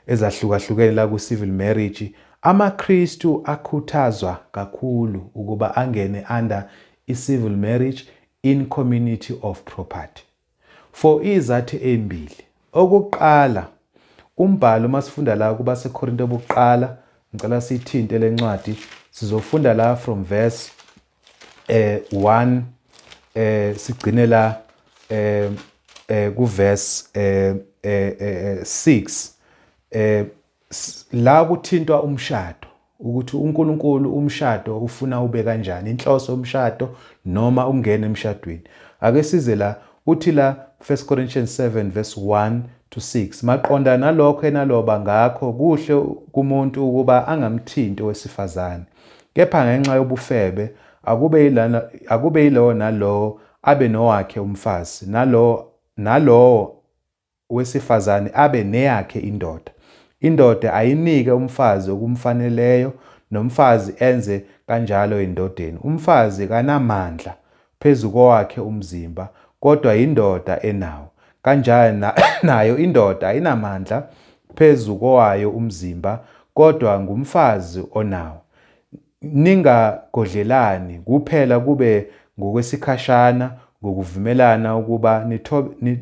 ezahlukahlukene la ku-civil marriage, amaKristu akhuthazwa kakhulu ukuba angene under i-civil marriage in community of property for izathu ey'mbili. Okokuqala, umbhalo uma sifunda la kubaseKorinto bokuqala, ngicela siyithinte le ncwadi, sizofunda la from verse 1 sigcine la ku verse 6, la kuthintwa umshado, ukuthi uNkulunkulu umshado ufuna ube kanjani, inhloso yomshado noma ungena emshadweni. Ake size la, uthi la 1 Corinthians 7 verse 1. to 6. Maqondana nalokho enaloba ngakho, kuhle kumuntu ukuba angamthinti owesifazane. Kepha ngenxa yobufebe akube yilana akube yilowo nalowo abe nowakhe umfazi, nalowo wesifazane abe neyakhe indoda. Indoda ayinike umfazi okumfaneleyo, nomfazi enze kanjalo endodeni. Umfazi kanamandla phezu kowakhe umzimba, kodwa yindoda enawo. Kanjalo nayo indoda ayinamandla phezu kowayo umzimba, kodwa ngumfazi onawo. Ningagodlelani, kuphela kube ngokwesikhashana ngokuvumelana ukuba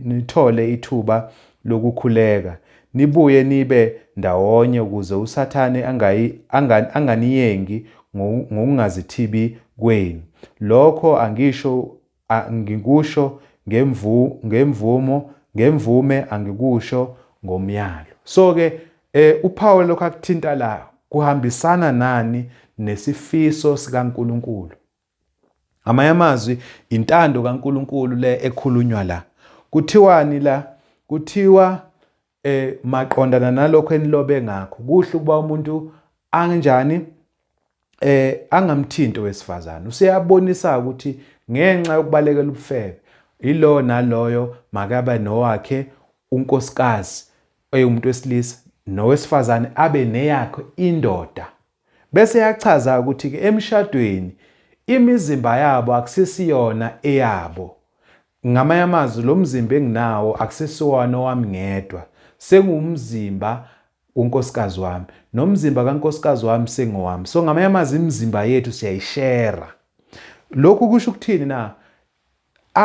nithole ithuba lokukhuleka, nibuye nibe ndawonye ukuze uSathane anganiyengi ngokungazithibi kwenu. Lokho angisho ngikusho ngemvumo ngemvume, angikusho ngomyalo. So ke uPaul lokho akuthinta la kuhambisana nani nesifiso sikaNkulunkulu. Ngamanye amazwi, intando kaNkulunkulu le ekhulunywa la. Kuthiwani la? Kuthiwa maqondana nalokho enilobe ngakho, kuhle ukuba umuntu anjani angamthinti owesifazane. Useyabonisa ukuthi ngenxa yokubalekela ubufebe, ilo naloyo makabe nowakhe unkosikazi eyumuntu wesilisa, nowesifazane abe neyakhe indoda. Bese yachaza ukuthi ke emshadweni imizimba yabo akusesiyona eyabo. Ngamanye amazwi, lo mzimba enginawo akusesiwona owami ngedwa, senguwumzimba unkosikazi wami, nomzimba kankosikazi wami sengowami. So ngamanye amazwi, imizimba yethu siyayishera. Lokhu kusho ukuthini na?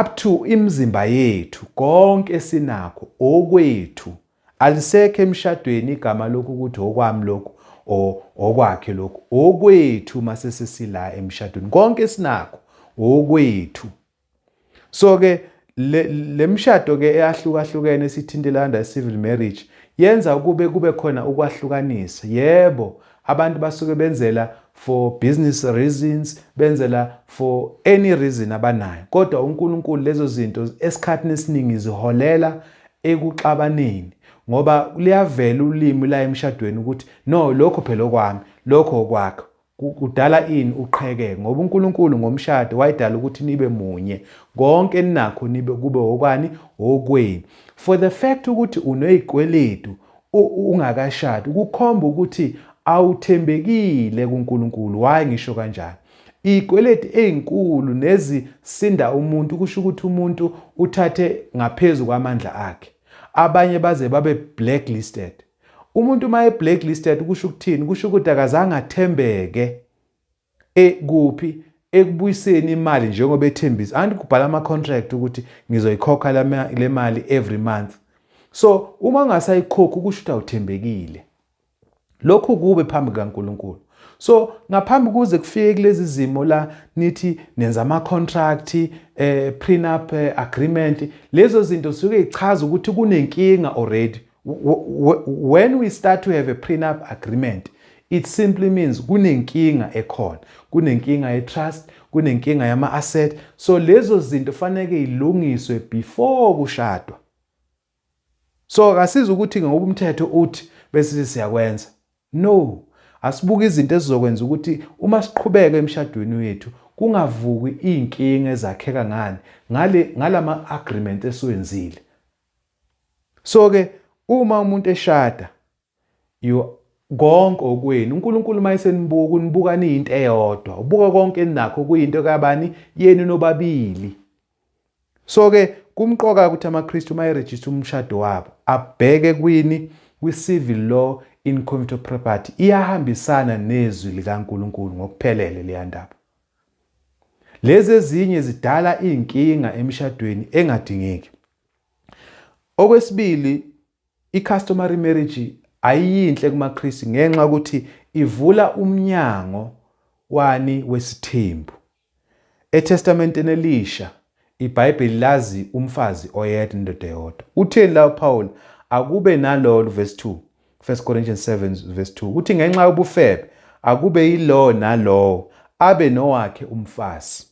Up to imizimba yethu, konke esinakho okwethu. Alisekho emshadweni igama lokhu ukuthi okwami lokhu or okwakhe lokhu. Okwethu mase sesila emshadweni, konke esinakho okwethu. So ke le mshado ke eyahlukahlukene esithintela under civil marriage yenza kube khona ukwahlukanisa. Yebo, abantu basuke benzela for business reasons, benzela for any reason abanayo, kodwa uNkulunkulu lezo zinto esikhathini esiningi ziholela ekuxabaneni, ngoba liyavela ulimi la emshadweni ukuthi no, lokho phela okwami, lokho okwakho. Kudala ini? Uqhekeke, ngoba uNkulunkulu ngomshado wayedala ukuthi nibe munye, konke eninakho nibe kube okwani? Okwenu. For the fact ukuthi unezikweletu ungakashadi kukhomba ukuthi awuthembekile kuNkulunkulu. Why ngisho kanjani? Izikweletu ezinkulu nezisinda umuntu kusho ukuthi umuntu uthathe ngaphezu kwamandla akhe. Abanye baze babe blacklisted. Umuntu uma e-blacklisted kusho ukuthini? Kusho ukuthi akazange athembeke kuphi ekubuyiseni imali njengoba ethembisa. Anti kubhala ama-contract ukuthi ngizoyikhokha le mali every month. So uma ungasayikhokhi kusho ukuthi awuthembekile. Lokhu kube phambi kukaNkulunkulu. So ngaphambi kuze kufike kulezi zimo la nithi nenza ama-contract, prenup agreement, lezo zinto zisuke zichaza ukuthi kunenkinga already. When we start to have a prenup agreement, it simply means kunenkinga ekhona, kunenkinga ye-trust, kunenkinga yama-asset. So lezo zinto faneke ilungiswe before kushadwa. So akasiza ukuthi ngoba umthetho uthi bese siyakwenza. No, asibuke izinto ezizokwenza ukuthi uma siqhubeka emshadweni wethu kungavuki iy'nkinga ezakheka ngani ngale ngalama agreement esiwenzile. So ke uma umuntu eshada, you konke okwenu. uNkulunkulu uma esenibuka unibuka niyinto eyodwa, ubuka konke eninakho kuyinto kabani? Yenu nobabili. So ke kumqoka ukuthi amaKristu uma erejista umshado wabo abheke kwini? Kwi-civil law in community of property. Iyahambisana nezwi likaNkulunkulu ngokuphelele leya ndaba. Lezi ezinye zidala iy'nkinga emshadweni engadingeki. Okwesibili, i-customary marriage ayiyinhle kumaKristu ngenxa yokuthi ivula umnyango wani? Wesithembu. ETestamenteni Elisha iBhayibheli lazi umfazi oyedwa, indoda eyodwa. Utheni la uPaul? Akube nalolo verse 2, 1 Corinthians 7 verse 2, uthi ngenxa yobufebe akube yilowo nalowo abe nowakhe umfazi,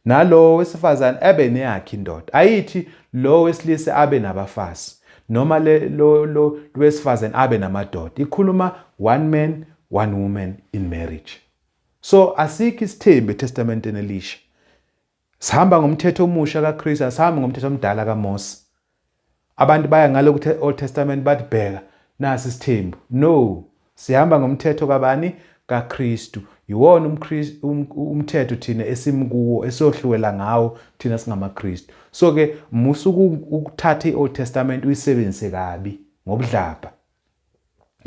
nalowo wesifazane abe neyakhe indoda. Ayithi lo wesilisa abe nabafazi. noma le lo lo wesifazane abe namadoda. Ikhuluma one man, one woman in marriage. So asikho isithembu eTestamenteni elisha. Sihamba ngomthetho omusha kaKristu, asihambi ngomthetho omdala kaMose. Abantu baya ngalo ku Old Testament bathi bheka nasi isithembu. No, sihamba ngomthetho kabani? KaKristu. Yiwona umKristu umthetho thina esimkuwo esiyohluwela ngawo thina singamaKristu. So ke musa ukuthatha iOld Testament uyisebenzise kabi ngobudlabha.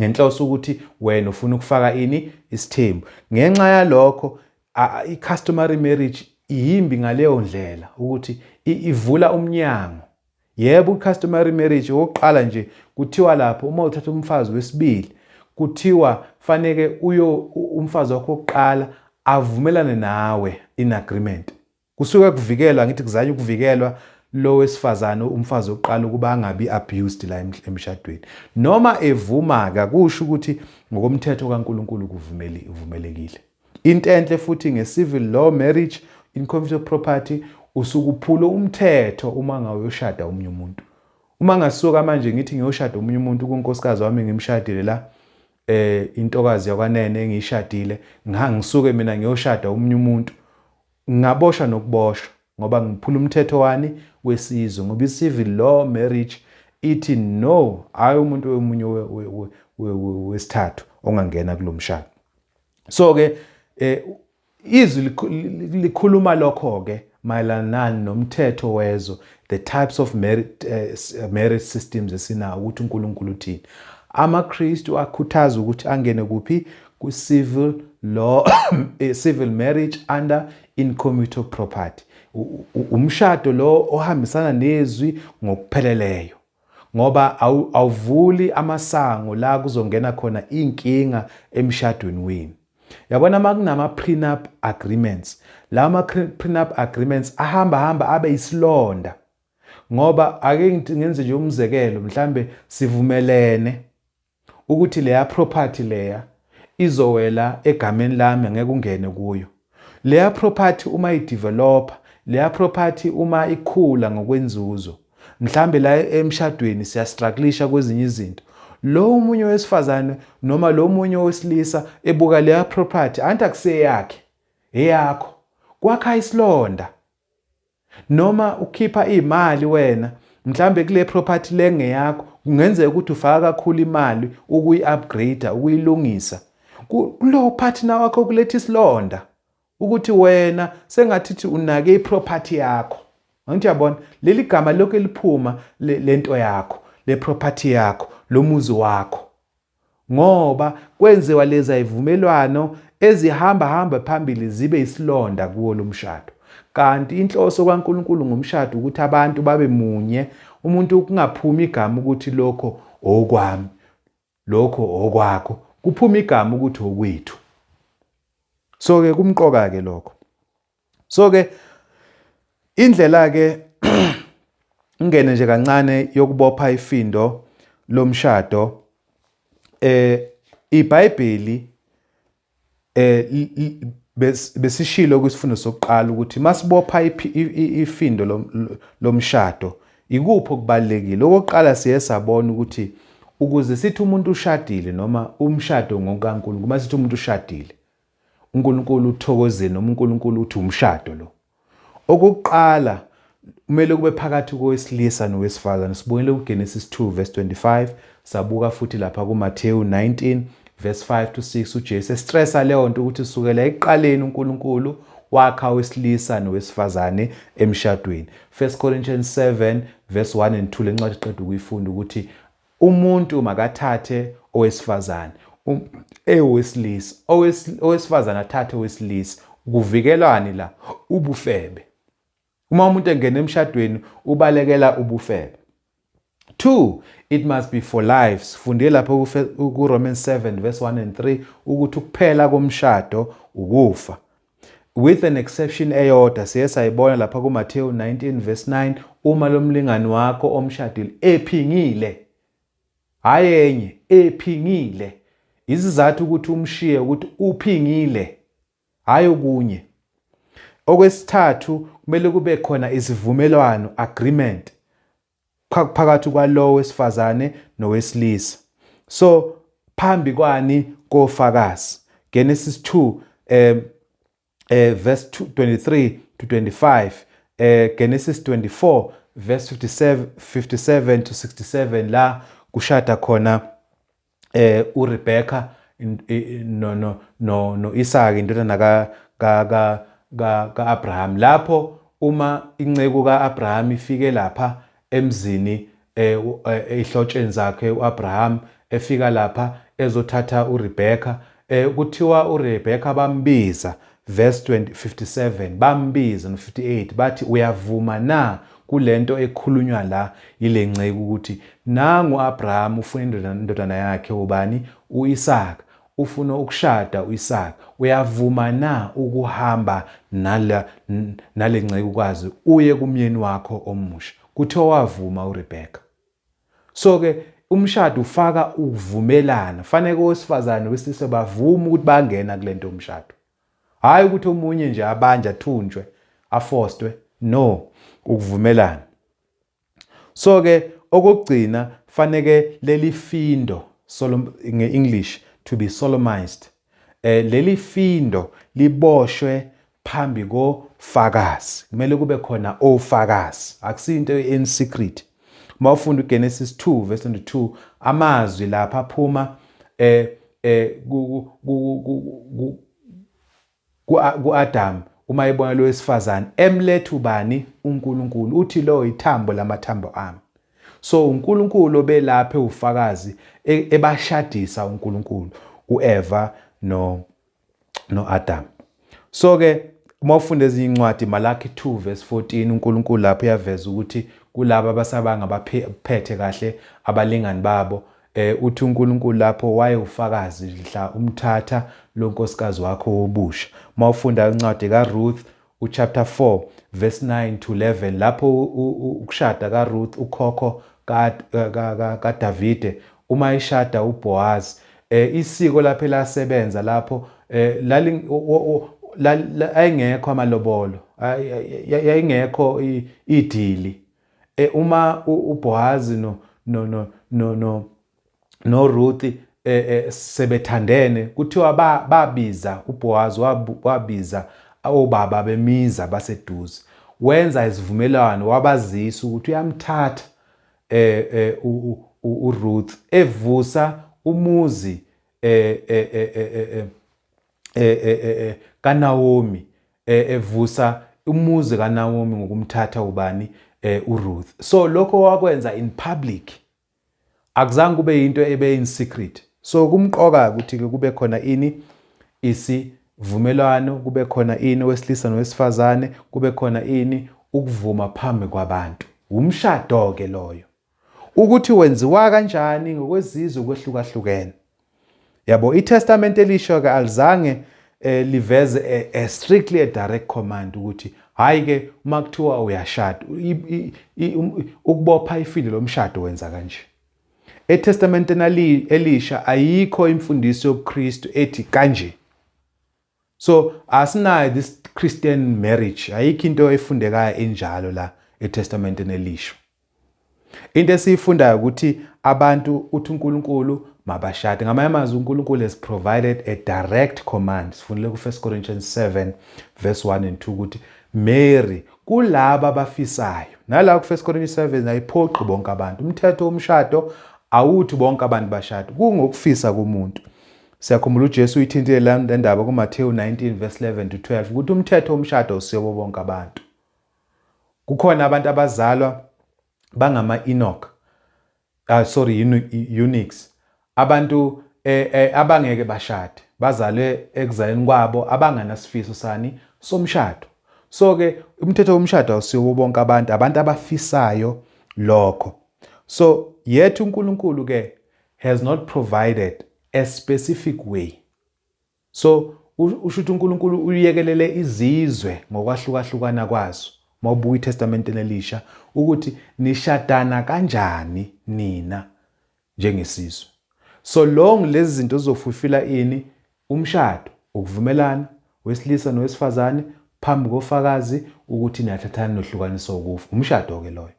Ngenhloso ukuthi wena ufuna ukufaka ini isithembu. Ngenxa yalokho i-customary marriage iyimbi ngaleyo ndlela ukuthi ivula umnyango. Yebo, i-customary marriage okokuqala nje kuthiwa lapho uma uthatha umfazi wesibili kuthiwa faneke uyo umfazi wakho wokuqala avumelane nawe in agreement. Kusuke kuvikelwa ngithi kuzanywa ukuvikelwa lo wesifazane umfazi wokuqala ukuba angabi abused la emshadweni. Noma evuma-ke akusho ukuthi ngokomthetho kaNkulunkulu kuvumeli uvumelekile. Into enhle futhi nge-civil law marriage in conflict of property usukuphula umthetho uma ngawuyoshada omunye umuntu. Uma ngasuka manje ngithi ngiyoshada omunye umuntu kunkosikazi wami ngimshadile la eh intokazi yakwanene engiyishadile ngisuke mina ngiyoshada omunye umuntu ngingaboshwa nokuboshwa ngoba ngiphula umthetho wani wesizwe ngoba i-civil law marriage ithi no hayi umuntu omunye wesithathu ongangena kulo mshado. So ke eh izwi likhuluma lokho ke mayelana nani nomthetho wezwe, the types of marriage systems esinawo ukuthi uNkulunkulu uthini. AmaKristu akhuthaza ukuthi angene kuphi ku-civil law civil marriage under in community of property, umshado lo ohambisana nezwi ngokupheleleyo ngoba awuvuli amasango la kuzongena khona inkinga emshadweni wenu. Yabona uma kunama prenup agreements, lawa ma prenup agreements ahamba hamba abe isilonda ngoba ake ngithi ngenze nje umzekelo, mhlambe sivumelene ukuthi leya property leya izowela egameni lami, angeke ungene kuyo. Leya property uma ideveloper, leya property uma ikhula ngokwenzuzo, mhlambe la emshadweni siyastrugglisha kwezinye izinto, lo omunye wesifazane noma lo munye wesilisa ebuka leya property anti akuseyakhe, eyakho, kwakha isilonda. Noma ukhipha imali wena mhlambe kule property lengeyakho, kungenzeka ukuthi ufaka kakhulu imali ukuyi-upgrade, ukuyilungisa, kulo partner wakho kuletha isilonda ukuthi wena sengathi unake iproperty yakho. Angithi uyabona leli gama lokho eliphuma lento yakho, le property yakho, lo muzi wakho, ngoba kwenziwa leza ivumelwano ezihamba hamba phambili zibe isilonda kuwo lo mshado. Kanti inhloso kaNkulunkulu ngomshado ukuthi abantu babe munye, umuntu kungaphumi igama ukuthi lokho okwami, lokho okwakho, kuphuma igama ukuthi okwethu. So ke kumqoka ke lokho. So ke indlela ke ngene nje kancane yokubopha ifindo lomshado, iBhayibheli besishilo kwisifundo sokuqala ukuthi masibopha ifindo lomshado ikuphi okubalekile. Okokuqala siye sabona ukuthi ukuze sithi umuntu ushadile noma umshado ngokaNkulunkulu, masithi umuntu ushadile uNkulunkulu uthokozile noma uNkulunkulu uthi umshado lo, okokuqala kumele kube phakathi kowesilisa nowesifazane. Sibonile kuGenesis 2 verse 25, sabuka futhi lapha kuMathewu 19 verse 5 to 6, uJesu estressa leyo nto ukuthi sukela ekuqaleni uNkulunkulu wakha owesilisa nowesifazane emshadweni. 1 Corinthians 7 verse 1 and 2, lencwadi qeda ukuyifunda ukuthi umuntu makathathe owesifazane ewesilisa, owesifazane athathe owesilisa. Kuvikelwani la? Ubufebe. Uma umuntu engena emshadweni ubalekela ubufebe. 2, it must be for life. Sifunde lapho ku Romans 7 verse 1 and 3 ukuthi ukuphela komshado ukufa, with an exception eyodwa siye sayibona lapha kuMathewu 19 verse 9, uma lo mlingani wakho omshadile ephingile, hayi enye, ephingile, izizathu ukuthi umshiye ukuthi uphingile, hayi okunye. Okwesithathu, kumele kube khona isivumelwano, agreement. Phakathi kwalowo wesifazane nowesilisa. So phambi kwani? Kofakazi. Genesis 2 verse 23 to 25, Genesis 24 verse 57, 57 to 67, la kushada khona uRebecca no Isaka, indodana ka Abraham. Lapho uma inceku kaAbraham ifike lapha emzini, ehlotsheni zakhe uAbraham, efika lapha ezothatha uRebecca, kuthiwa uRebecca bambiza, verse 20 57, bambiza no 58, bathi, "Uyavuma na kulento ekhulunywa la ile nceku, ukuthi nangu Abraham ufuna indodana yakhe ubani, uIsaka, ufuna ukushada uIsaka, uyavuma na ukuhamba nale ncekukazi uye kumyeni wakho omusha?" Kuthiwa wavuma uRebecca. So ke umshado ufaka ukuvumelana. Fanele owesifazane nowesilisa bavume ukuthi bangena kulento yomshado, hayi ukuthi omunye nje abanje, athunjwe, afostwe. No, ukuvumelana. So ke okugcina, faneke leli findo, nge-English to be solemnized, leli findo liboshwe phambi kofakazi. Kumele kube khona ofakazi, akusinto in secret. Mawufunda uGenesis 2 verse 22, amazwi lapha aphuma ku-Adam uma ebona lo wesifazane emletha ubani, uNkulunkulu, uthi, "Lo ithambo lamathambo ami." So uNkulunkulu obelapha ufakazi, ebashadisa uNkulunkulu uEva no Adam. So ke uma ufunda ezinye incwadi, Malaki 2 verse 14, uNkulunkulu lapho uyaveza ukuthi kulabo abasabanga baphethe kahle abalingani babo, uthi uNkulunkulu lapho waye ufakazi mhla umthatha lo nkosikazi wakho wobusha. Mawufunda incwadi kaRuth, uchapter 4 verse 9 to 11, lapho ukushada kaRuth, ukhokho kaDavide, uma eshada uBoaz, isiko lapho elasebenza lapho, lali ayingekho amalobolo, yayingekho idili. Uma uBoaz no Ruth sebethandene, kuthiwa babiza uBoaz, wabiza obaba bemiza baseduze, wenza isivumelwano, wabazisa ukuthi uyamthatha uRuth, evusa umuzi kaNaomi, evusa umuzi kaNaomi ngokumthatha ubani, uRuth. So lokho wakwenza in public, akuzange kube into ebe in secret. So kumqoka ukuthi ke kube khona ini, isivumelwano, kube khona ini, owesilisa nowesifazane, kube khona ini, ukuvuma phambi kwabantu. Umshado ke loyo. Ukuthi wenziwa kanjani ngokwezizwe kwehlukahlukene, yabo. ITestament elisho ke alizange liveze a strictly a direct command ukuthi hayi ke, uma kuthiwa uyashada, ukubopha ifindo lomshado wenza kanje. ETestamenteni elisha ayikho imfundiso yobuKristu ethi kanje. So asinayo this Christian marriage, ayikho into efundekayo enjalo la eTestamenteni elisha. Into esiyifundayo ukuthi abantu, uthi uNkulunkulu mabashade. Ngamanye amazwi, uNkulunkulu has provided a direct command. Sifundile ku-1 Corinthians 7 verse 1 and 2 ukuthi marry kulaba abafisayo. Nala ku-1 Corinthians 7 ayiphoqi bonke abantu. Umthetho womshado awuthi bonke abantu bashade, kungokufisa komuntu. Siyakhumbula uJesu uyithintile le ndaba kuMathewu 19 verse 11 to 12, ukuthi umthetho womshado usiyobo bonke abantu. Kukhona abantu abazalwa bangama-Enoch, sorry, eunuchs, abantu abangeke bashade, bazalwe ekuzaleni kwabo abanganasifiso sani, somshado. So ke umthetho womshado awusiwo bonke abantu, abantu abafisayo lokho. So yet uNkulunkulu ke has not provided a specific way. So usho ukuthi uNkulunkulu uyekelele izizwe ngokwahlukahlukana kwazo, mawubuka iTestament elisha, ukuthi nishadana kanjani nina njengesizwe. So long lezi zinto zizofulfilla ini, umshado, ukuvumelana wesilisa nowesifazane phambi kofakazi ukuthi niyathathana, nohlukaniswa ukufa, umshado ke loyo.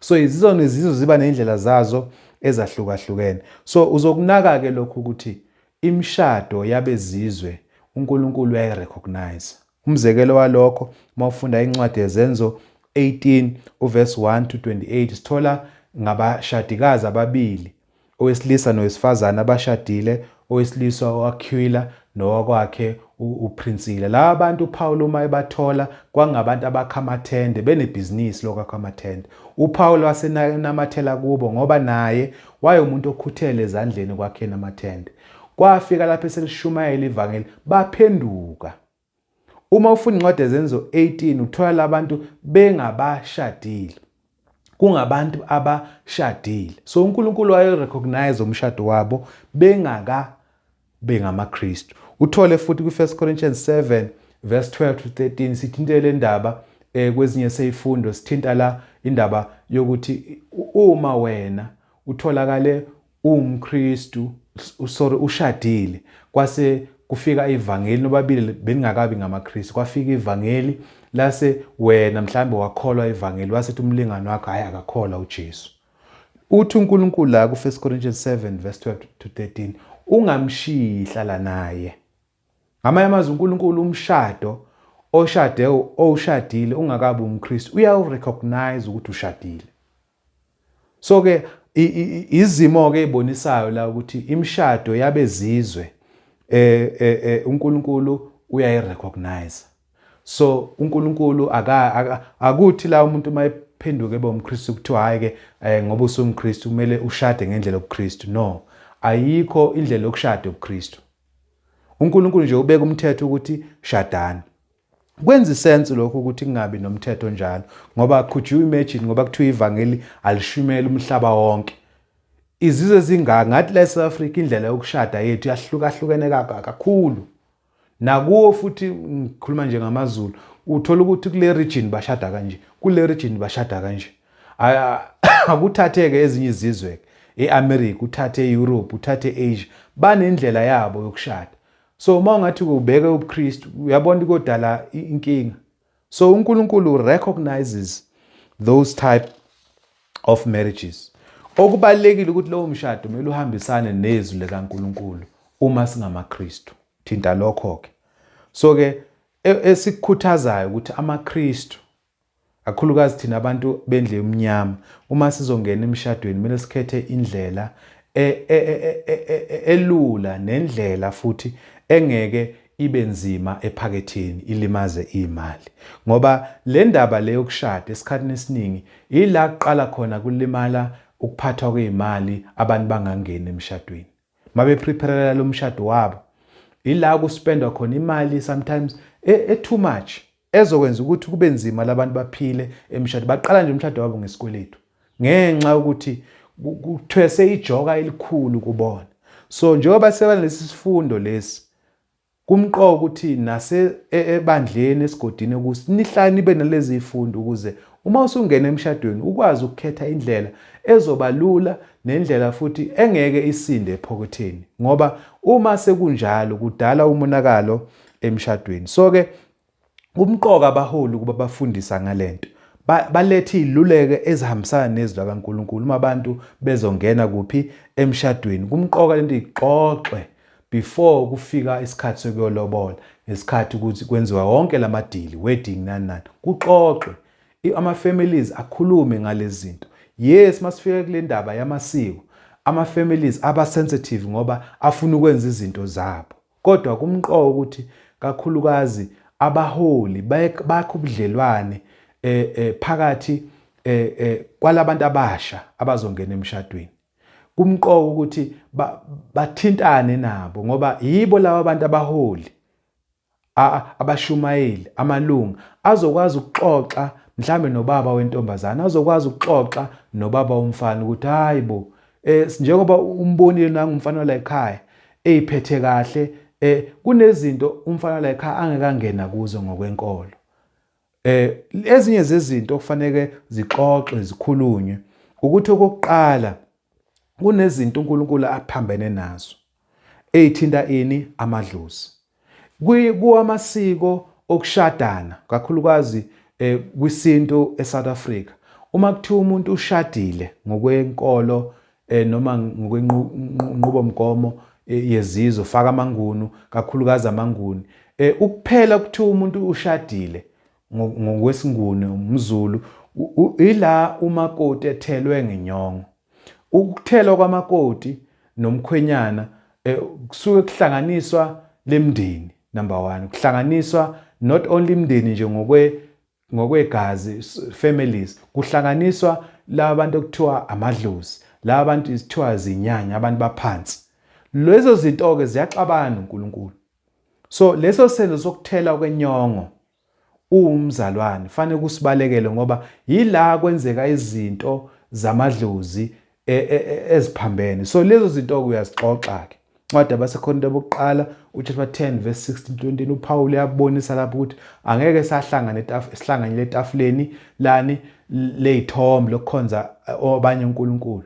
So izizwe nezizwe ziba nendlela zazo ezahlukahlukene. So uzokunaka ke lokhu ukuthi imishado yabezizwe uNkulunkulu uyayirecognize. Umzekelo walokho, uma ufunda incwadi yeZenzo 18 uverse 1 to 28, sithola ngabashadikazi ababili, owesilisa nowesifazane abashadile, owesilisa u-Aquila nowakwakhe uPrinsila. Laba bantu uPaul uma ebathola kwangabantu abakha amathende, benebhizinisi lokwakha amathende. UPaul wasenamathela kubo ngoba naye wayewumuntu okhuthele ezandleni kwakheni amathende. Kwafika lapho eselishumayela ivangeli, baphenduka. Uma ufunda incwadi yeZenzo 18 uthola labantu bengabashadile. Kungabantu abashadile. So uNkulunkulu wayerecognize umshado wabo bengaka bengamaKristu. Uthole futhi kwi-1 Corinthians 7 verse 12 to 13, sithinte le ndaba kwezinye seyifundo, sithinta la indaba yokuthi uma wena utholakale uwumKristu, sorry, ushadile, kwase kufika ivangeli, nobabili beningakabi ngamaKristu, kwafika ivangeli lase wena mhlambe wakholwa ivangeli, wasethi umlingani wakho hayi akakholwa uJesu. Uthi uNkulunkulu la ku-1 Corinthians 7 verse 12 to 13, ungamshiyi, hlala naye. Ngamanye amazwi, uNkulunkulu umshado oshade owushadile ungakabi umKristu uyawurecognize ukuthi ushadile. So ke izimo ke ezibonisayo la ukuthi imishado yabezizwe uNkulunkulu uyayirecognize. So uNkulunkulu aka akuthi la umuntu mayephenduka ebe umKristu kuthiwa hayi ke ngoba usumKristu kumele ushade ngendlela yobuKristu. No, ayikho indlela yokushada yobuKristu. UNkulunkulu nje ubeka umthetho ukuthi shadani. Kwenza isense lokho ukuthi kungabi nomthetho njalo, ngoba could you imagine, ngoba kuthiwa ivangeli alishumela umhlaba wonke. Izizwe ezingaka ngathi la eSouth Africa indlela yokushada yethu yahlukahlukene kakhulu. Nakuwo futhi ngikhuluma nje ngamaZulu, uthola ukuthi kule region bashada kanje, kule region bashada kanje. Akuthatheke ezinye izizwe, eAmerica, uthathe eEurope, uthathe eAsia, banendlela yabo yokushada. So uma ungathi ubeke ubuKristu, uyabona kodala inkinga. So uNkulunkulu recognizes those type of marriages. Okubalekile ukuthi lowo mshado kumele uhambisane nezwi likaNkulunkulu uma singamaKristu. Thinta lokho ke. So ke esikukhuthazayo ukuthi amaKristu, kakhulukazi thina abantu bendlu yomnyama, uma sizongena emshadweni kumele sikhethe indlela elula nendlela futhi engeke ibe nzima ephaketheni, ilimaze imali. Ngoba le ndaba le yokushada esikhathini esiningi ila kuqala khona kulimala ukuphathwa kwezimali, abantu bangangeni emshadweni. Mabe prepare lo mshado wabo, ila kuspendwa khona imali sometimes e too much, ezokwenza ukuthi kube nzima labantu baphile emshado. Baqala nje umshado wabo ngesikweletu ngenxa yokuthi kuthwese ijoka elikhulu kubona. So njengoba sebanalesi sifundo lesi, kumqoka ukuthi nase ebandleni esigodini ukuthi nihlale nibe nalezi zifundo, ukuze uma usungena emshadweni ukwazi ukukhetha indlela ezoba lula nendlela futhi engeke isinde ephoketheni, ngoba uma sekunjalo kudala umonakalo emshadweni. So ke kumqoka abaholi ukuba bafundisa ngalento, balethe iziluleko ezihambisana nezwi likaNkulunkulu uma abantu bezongena kuphi emshadweni. Kumqoka lento ixoxwe before kufika isikhathi sokuyolobola, ngesikhathi ukuthi kwenziwa wonke lamadili, wedding nani nani, kuxoxwe, ama-families akhulume ngalezi zinto. Yes, masifika kule ndaba yamasiko, ama-families aba sensitive ngoba afuna ukwenza izinto zabo, kodwa kumqoka ukuthi kakhulukazi abaholi bakhe ubudlelwane phakathi kwalabantu abasha abazongena emshadweni. Kumqoka ukuthi bathintane nabo, ngoba yibo laba bantu abaholi, abashumayeli, amalunga azokwazi ukuxoxa mhlambe nobaba wentombazana, azokwazi ukuxoxa nobaba womfana ukuthi hayi bo, njengoba umbonile nanga umfana la ekhaya eyiphethe kahle, kunezinto umfana la ekhaya angeke angena kuzo ngokwenkolo. Ezinye zezinto okufanele zixoxe zikhulunywe ukuthi okokuqala kunezinto uNkulunkulu aphambene nazo eyithinta ini amadlozi kuwamasiko okushadana, kakhulukazi kwisintu eSouth Africa. Uma kuthiwa umuntu ushadile ngokwenkolo noma ngokwenqubomgomo yezizwe, faka amaNguni, kakhulukazi amaNguni, ukuphela kuthiwa umuntu ushadile ngokwesiNguni, umZulu, ila umakoti ethelwe ngenyongo. Ukuthelwa kwamakoti nomkhwenyana kusuke kuhlanganiswa lemndeni, number 1, kuhlanganiswa not only imndeni nje ngokwegazi, families, kuhlanganiswa laba bantu okuthiwa amadlozi, laba bantu kuthiwa zinyanya, abantu baphansi. Lezo zinto-ke ziyaxabana noNkulunkulu. So leso senzo sokuthela kwenyongo uwumzalwane fanele kusibalekele, ngoba yila kwenzeka izinto zamadlozi eziphambene. So lezo zinto-ke uyazixoxa-ke. Incwadi yabaseKorinte bokuqala uchapter 10 verse 16 to 20, uPaul uyabonisa lapho ukuthi angeke sahlangane sihlanganyele etafuleni lani ley'thombe lokukhonza abanye uNkulunkulu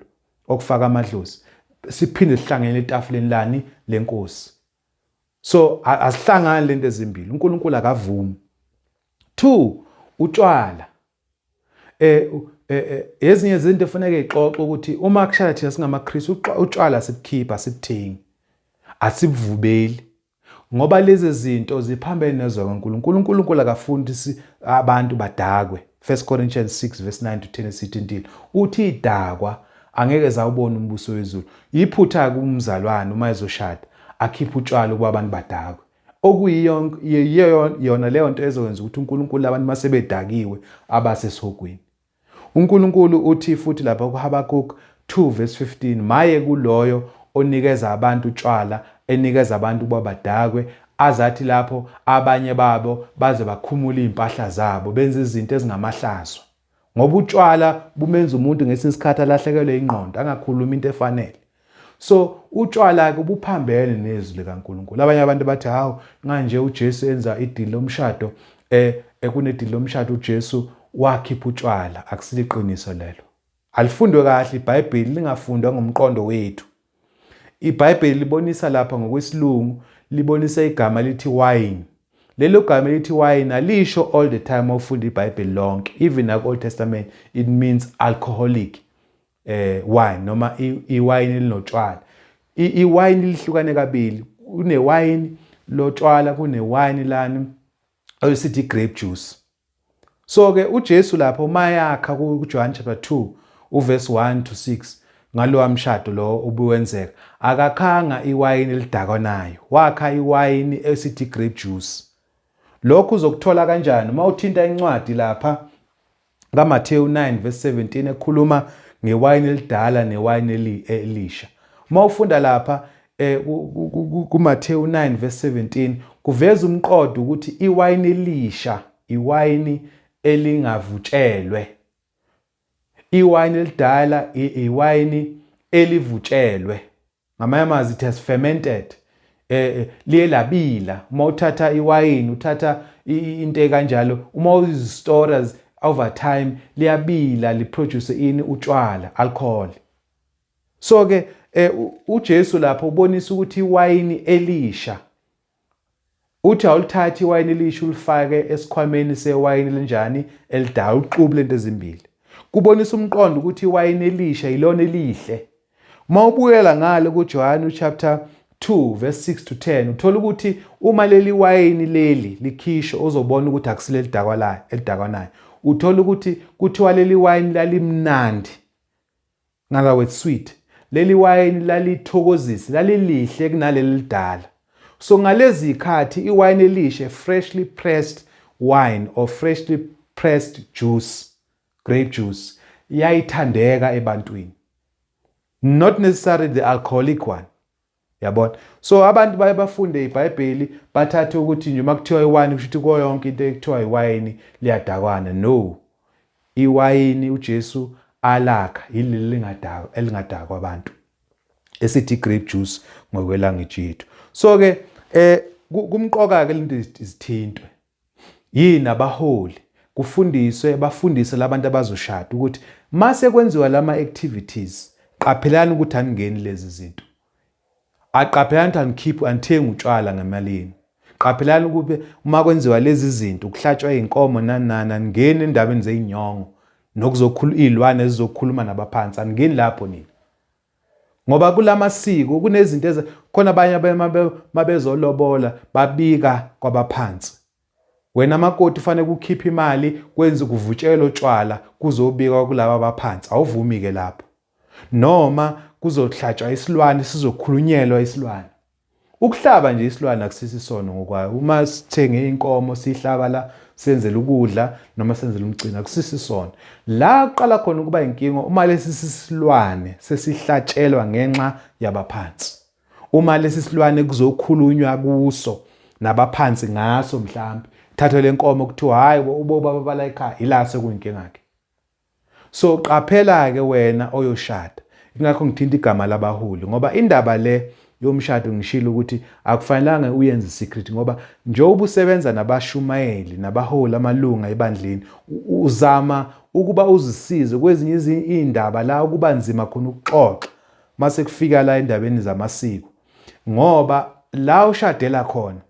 okufaka amadlozi, siphinde sihlanganyele etafuleni lani lenkosi. So asihlangani lento ezimbili, uNkulunkulu akavumi. 2, utshwala. Ezinye izinto efanele ixoxe ukuthi uma kushaya thina singamaKristu, utshwala sibukhipha, sibuthengi, asibuvubeli, ngoba lezi zinto ziphambene nezwi kaNkulunkulu. UNkulunkulu akafuni ukuthi abantu badakwe. 1 Corinthians 6 verse 9 to 10 esithintile, uthi idakwa angeke zawubona umbuso wezulu. Iphutha kumzalwane uma ezoshada akhiphe utshwala ukuba abantu badakwe, okuyiyo yona leyo nto ezokwenza ukuthi uNkulunkulu abantu masebedakiwe abasesihogweni. uNkulunkulu uthi futhi lapha kuHabakuk 2 verse 15, maye kuloyo onikeza abantu utshwala, enikeza abantu ukuba badakwe, azathi lapho abanye babo baze bakhumule iy'mpahla zabo, benze izinto ezingamahlazo. Ngoba utshwala bumenza umuntu ngesinye isikhathi alahlekelwe ingqondo, angakhulumi into efanele. So utshwala-ke buphambene nezwi likaNkulunkulu. Abanye abantu bathi, hawu, manje uJesu enza idili lomshado, kunedili lomshado uJesu wakhipha utshwala. Akusiliqiniso lelo. Alifundwe kahle iBhayibheli, lingafundwa ngomqondo wethu. IBhayibheli libonisa lapha ngokwesilungu, libonisa igama lithi wine. Lelo gama elithi wine alisho all the time ufunda iBhayibheli lonke. Even naku Old Testament it means alcoholic wine, noma iwayini elinotshwala. Iwayini lihlukane kabili, kunewayini lotshwala, kunewayini lani esithi grape juice. So ke uJesu lapho mayakha kuJohn chapter 2 uverse 1 to 6 ngalowa mshado lo obuwenzeka, akakhanga iwayini elidakwanayo, wakha iwayini esithi grape juice. Lokhu uzokuthola kanjani uma uthinta incwadi lapha kaMathewu 9 verse 17 ekhuluma ngewayini elidala newayini elisha. Uma ufunda lapha kuMathewu 9 verse 17 kuveza umqondo ukuthi iwayini elisha iwayini elingavutshelwe, iwayini elidala iwayini elivutshelwe. Ngamanye amazwi it has fermented, liye labila. Uma uthatha iwayini, uthatha into ekanjalo, uma uzistora over time liyabila, liproduce ini? Utshwala, alcohol. So ke uJesu lapho ubonisa ukuthi iwayini elisha, uthi awulithathi iwayini elisha ulifake esikhwameni sewayini elinjani? Elidala, uxubu lento ezimbili. Kubonisa umqondo ukuthi iwayini elisha yilona elihle. Uma ubuyela ngale kuJohane chapter 2 verse 6 to 10 uthola ukuthi uma leli wayini leli likhishwa, uzobona ukuthi akusile elidakwalayo, elidakwanayo. Uthola ukuthi kuthiwa leli wayini lalimnandi, ngala with sweet, leli wayini lalithokozisa, lalilihle kunaleli lidala. So ngalezi zikhathi iwayini elisha, freshly pressed wine or freshly pressed juice, grape juice, yayithandeka ebantwini, not necessarily the alcoholic one, yabona. So abantu baye bafunde iBhayibheli, bathathe ukuthi nje uma kuthiwa iwayini kusho ukuthi kuyo yonke into ekuthiwa iwayini liyadakwana. No, iwayini uJesu alakha yileli lingadakwa, elingadakwa abantu, esithi grape juice ngokwelanguage yethu. So ke kumqoka ke lento izithintwe yini abaholi, kufundiswe, bafundise labantu abazoshada ukuthi mase kwenziwa lama activities, qaphelani ukuthi aningeni lezi zinto, aqaphelani ukuthi anikhiphi, anithengi utshwala ngemali yenu, qaphelani ukube uma kwenziwa lezi zinto, kuhlatshwa iy'nkomo nani nani, aningeni endabeni zey'nyongo. Nokuzokhuluma izilwane ezizokhuluma nabaphansi, aningeni lapho nina. Ngoba kulamasiko kunezinto eze khona abanye mabezolobola babika kwabaphansi. Wena makoti ufanele ukukhipha imali kwenze kuvutshelwe utshwala kuzobikwa kulaba abaphansi, awuvumi-ke lapho. Noma kuzohlatshwa isilwane sizokhulunyelwa isilwane. Ukuhlaba nje isilwane akusisi isono ngokwayo. Uma sithenge inkomo siyihlaba la senzela ukudla noma senzela umcimbi akusisi isono. La kuqala khona ukuba inkinga uma lesi silwane sesihlatshelwa ngenxa yabaphansi. Uma lesi silwane kuzokhulunywa kuso nabaphansi ngaso mhlambe thathwe lenkomo kuthiwa hayi ubobaba bala ekhaya ila sekuyinkinga ke. So qaphela ke wena oyoshada. Ingakho ngithinta igama labaholi ngoba indaba le yomshado ngishilo ukuthi akufanelanga uyenze secret ngoba njengoba usebenza nabashumayeli nabaholi amalunga ebandleni uzama ukuba uzisize kwezinye izindaba la ukuba nzima khona ukuxoxa mase kufika la endabeni zamasiko ngoba la ushadela khona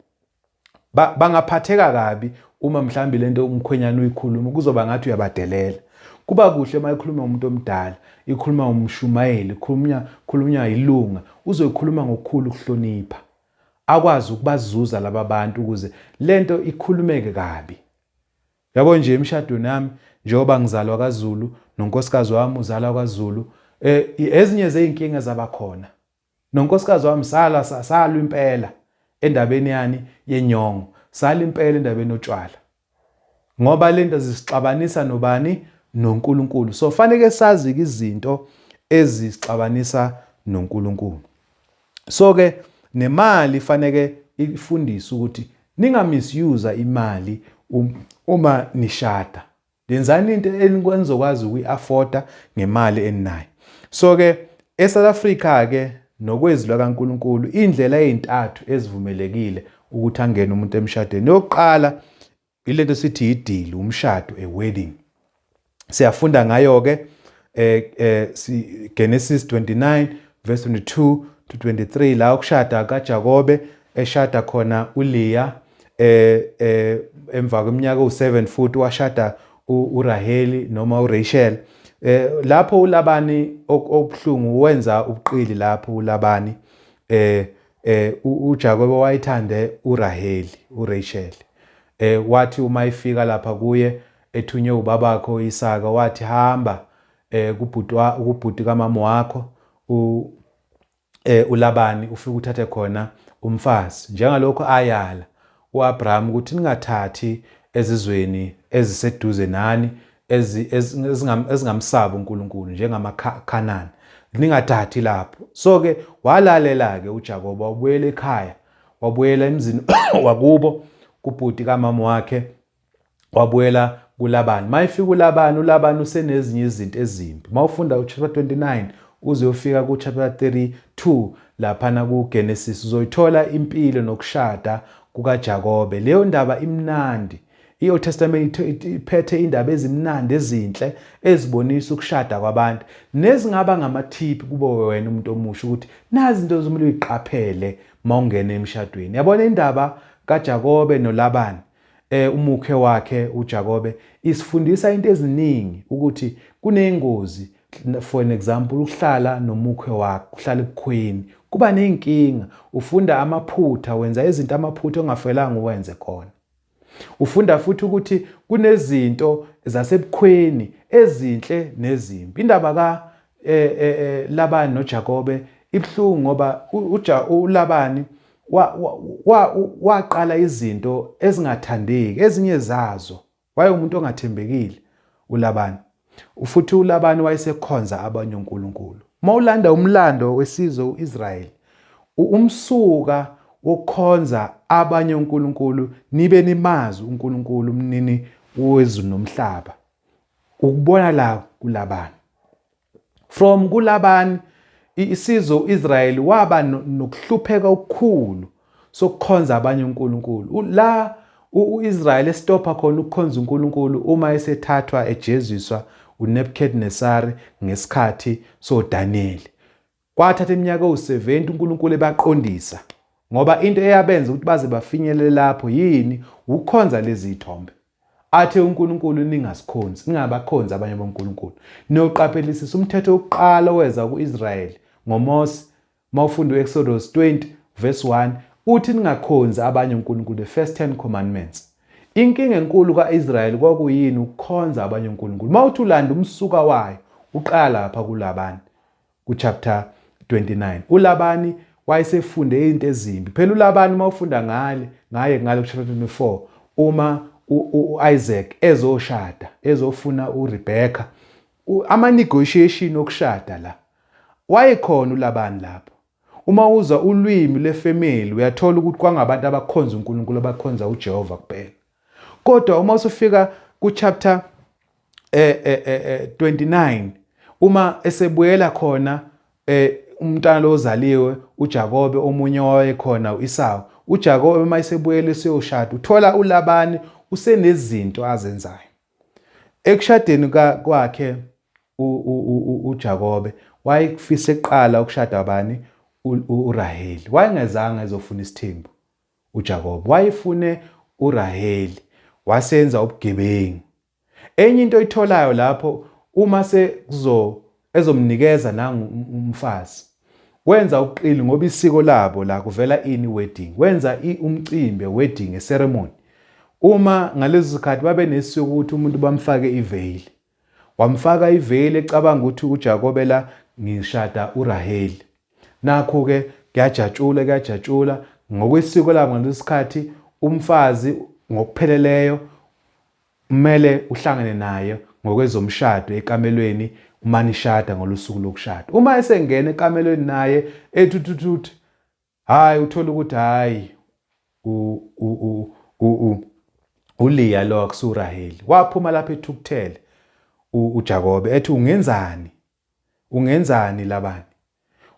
bangaphatheka kabi uma mhlawumbe lento umkhwenyana uyikhuluma kuzoba ngathi uyabadelela. Kuba kuhle uma ikhuluma umuntu omdala, ikhuluma umshumayeli, ikhulunywa khulunywa ilunga, uzoyikhuluma ngokukhulu ukuhlonipha. Akwazi ukubazuza laba bantu ukuze lento ikhulumeke kabi. Yabo nje emshadweni wami njengoba ngizalwa kaZulu nonkosikazi wami uzalwa kwaZulu, eh ezinye zezinkinga zabakhona. Nonkosikazi wami sala salwa impela endabeni yani yenyongo, sala impela endabeni yotshwala. Ngoba lento zisixabanisa nobani? NoNkulunkulu. So faneke sazi izinto ezisixabanisa noNkulunkulu. So ke nemali faneke ifundiswe ukuthi ninga misuse imali uma nishada. Yenzani into enizokwazi ukuyi-afforda ngemali eninayo. So ke eSouth Africa ke nokwezwi lakaNkulunkulu indlela ezintathu ezivumelekile ukuthi angene umuntu emshadweni. Yokuqala ilento sithi yidili, umshado, a wedding. Siyafunda ngayo ke Genesis 29 verse 22 to 23 la ukushada kaJakobe eshada khona uLeah emva kweminyaka u7 futhi washada uRaheli noma uRachel. Lapho uLabani okubuhlungu wenza ubuqili lapho uLabani uJakobe wayethande uRaheli uRachel. Wathi uma ifika lapha kuye ethunywe ubabakhe uIsaka wathi hamba kubhuti kubhuti kamama wakho u uLabani ufike uthathe khona umfazi njengalokho ayala uAbraham ukuthi ningathathi ezizweni eziseduze nani ezingamsabi uNkulunkulu njengamaKhanani ningathathi lapho. So ke walalela ke uJakobe wabuyela ekhaya, wabuyela emzini wakubo kubhuti kamama wakhe, wabuyela kuLabani. Mayifika uLabani, uLabani usenezinye izinto ezimbi. Mawufunda uchapter 29 uze uyofika kuchapter 32 laphana kuGenesis uzoyithola impilo nokushada kukaJakobe. Leyo ndaba imnandi. I-Old Testament iphethe indaba ezimnandi ezinhle ezibonisa ukushada kwabantu nezingaba ngamathiphi kubo wena umuntu omusha ukuthi nazi izinto okumele uyiqaphele mawungena emshadweni. Yabona indaba kaJakobe noLabani umukhwe wakhe uJakobe isifundisa into eziningi ukuthi kunengozi, for an example ukuhlala nomukhwe wakho, ukuhlala ebukhweni kuba nezinkinga, ufunda amaphutha, wenza izinto amaphutha ongafelanga uwenze khona. Ufunda futhi ukuthi kunezinto zasebukhweni ezinhle nezimbi. Indaba ka Labani noJakobe ibuhlungu ngoba uLabani waqala izinto ezingathandeki, ezinye zazo wayewumuntu ongathembekile uLabani. Futhi uLabani wayesekhonza abanye onkulunkulu. Uma ulanda umlando wesizwe u-Israyeli, umsuka wokukhonza abanye onkulunkulu nibe nimazi uNkulunkulu umnini wezulu nomhlaba ukubona la kuLabani. From kuLabani isizwe uIsrayeli waba nokuhlupheka okukhulu sokukhonza abanye uNkulunkulu. La uIsrayeli estopha khona ukukhonza uNkulunkulu uma esethathwa ejeziswa uNebuchadnezzar ngesikhathi soDaniyeli. Kwathatha iminyaka ewu-70 uNkulunkulu ebaqondisa ngoba into eyabenza ukuthi baze bafinyelele lapho yini? Ukukhonza lezi zithombe. Athe uNkulunkulu ningasikhonzi, ningabakhonzi abanye bonkulunkulu. Niyoqaphelisisa umthetho wokuqala oweza ku-Israyeli ngoMose, uma ufunda u-Exodus 20 verse 1, uthi ningakhonzi abanye onkulunkulu, the first 10 commandments. Inkinga enkulu ka-Israyeli kwakuyini? Ukukhonza abanye onkulunkulu. Uma uthi ulanda umsuka wayo, uqala lapha kuLabani kuchapter 29. ULabani wayesefunde izinto ezimbi. Phela uLabani uma ufunda ngale ngaye ngale kuchapter 24, uma u-Isaac ezoshada, ezofuna uRebecca, ama-negotiation okushada la, wayekhona uLabani lapho. Uma uzwa ulwimi lwefamily uyathola ukuthi kwangabantu abakhonza uNkulunkulu, abakhonza uJehova kuphela. Kodwa uma usufika ku-chapter 29, uma esebuyela khona umntwana lo ozaliwe uJakobe, omunye wayekhona uIsawu, uJakobe uma esebuyela esiyoshada uthola uLabani usenezinto azenzayo ekushadeni kwakhe. UJakobe wayekufisa ekuqala ukushada abani? URaheli. Wayengezanga ezofuna isithembu uJakobe, wayefune uRaheli, wasenza ubugebengu. Enye into oyitholayo lapho, uma sekuzo ezomnikeza nangu umfazi, wenza ubuqili ngoba isiko labo la kuvela ini? Wedding. Wenza umcimbi, wedding ceremony. Uma ngalezo sikhathi babe nesiko ukuthi umuntu bamfake iveil, wamfaka iveil ecabanga ukuthi uJakobe la ngishada uRaheli. Nakho ke kuyajatshula, kuyajatshula ngokwesiko labo ngaleso sikhathi. Umfazi ngokupheleleyo kumele uhlangane naye ngokwezomshado ekamelweni uma nishada ngolusuku lokushada. Uma esengena ekamelweni naye ethuthuthuthu, hayi, uthola ukuthi hayi, uLiya lo, akusuRaheli. Waphuma lapha ethukuthele uJakobe, ethi, "Ungenzani? Ungenzani, Labani?"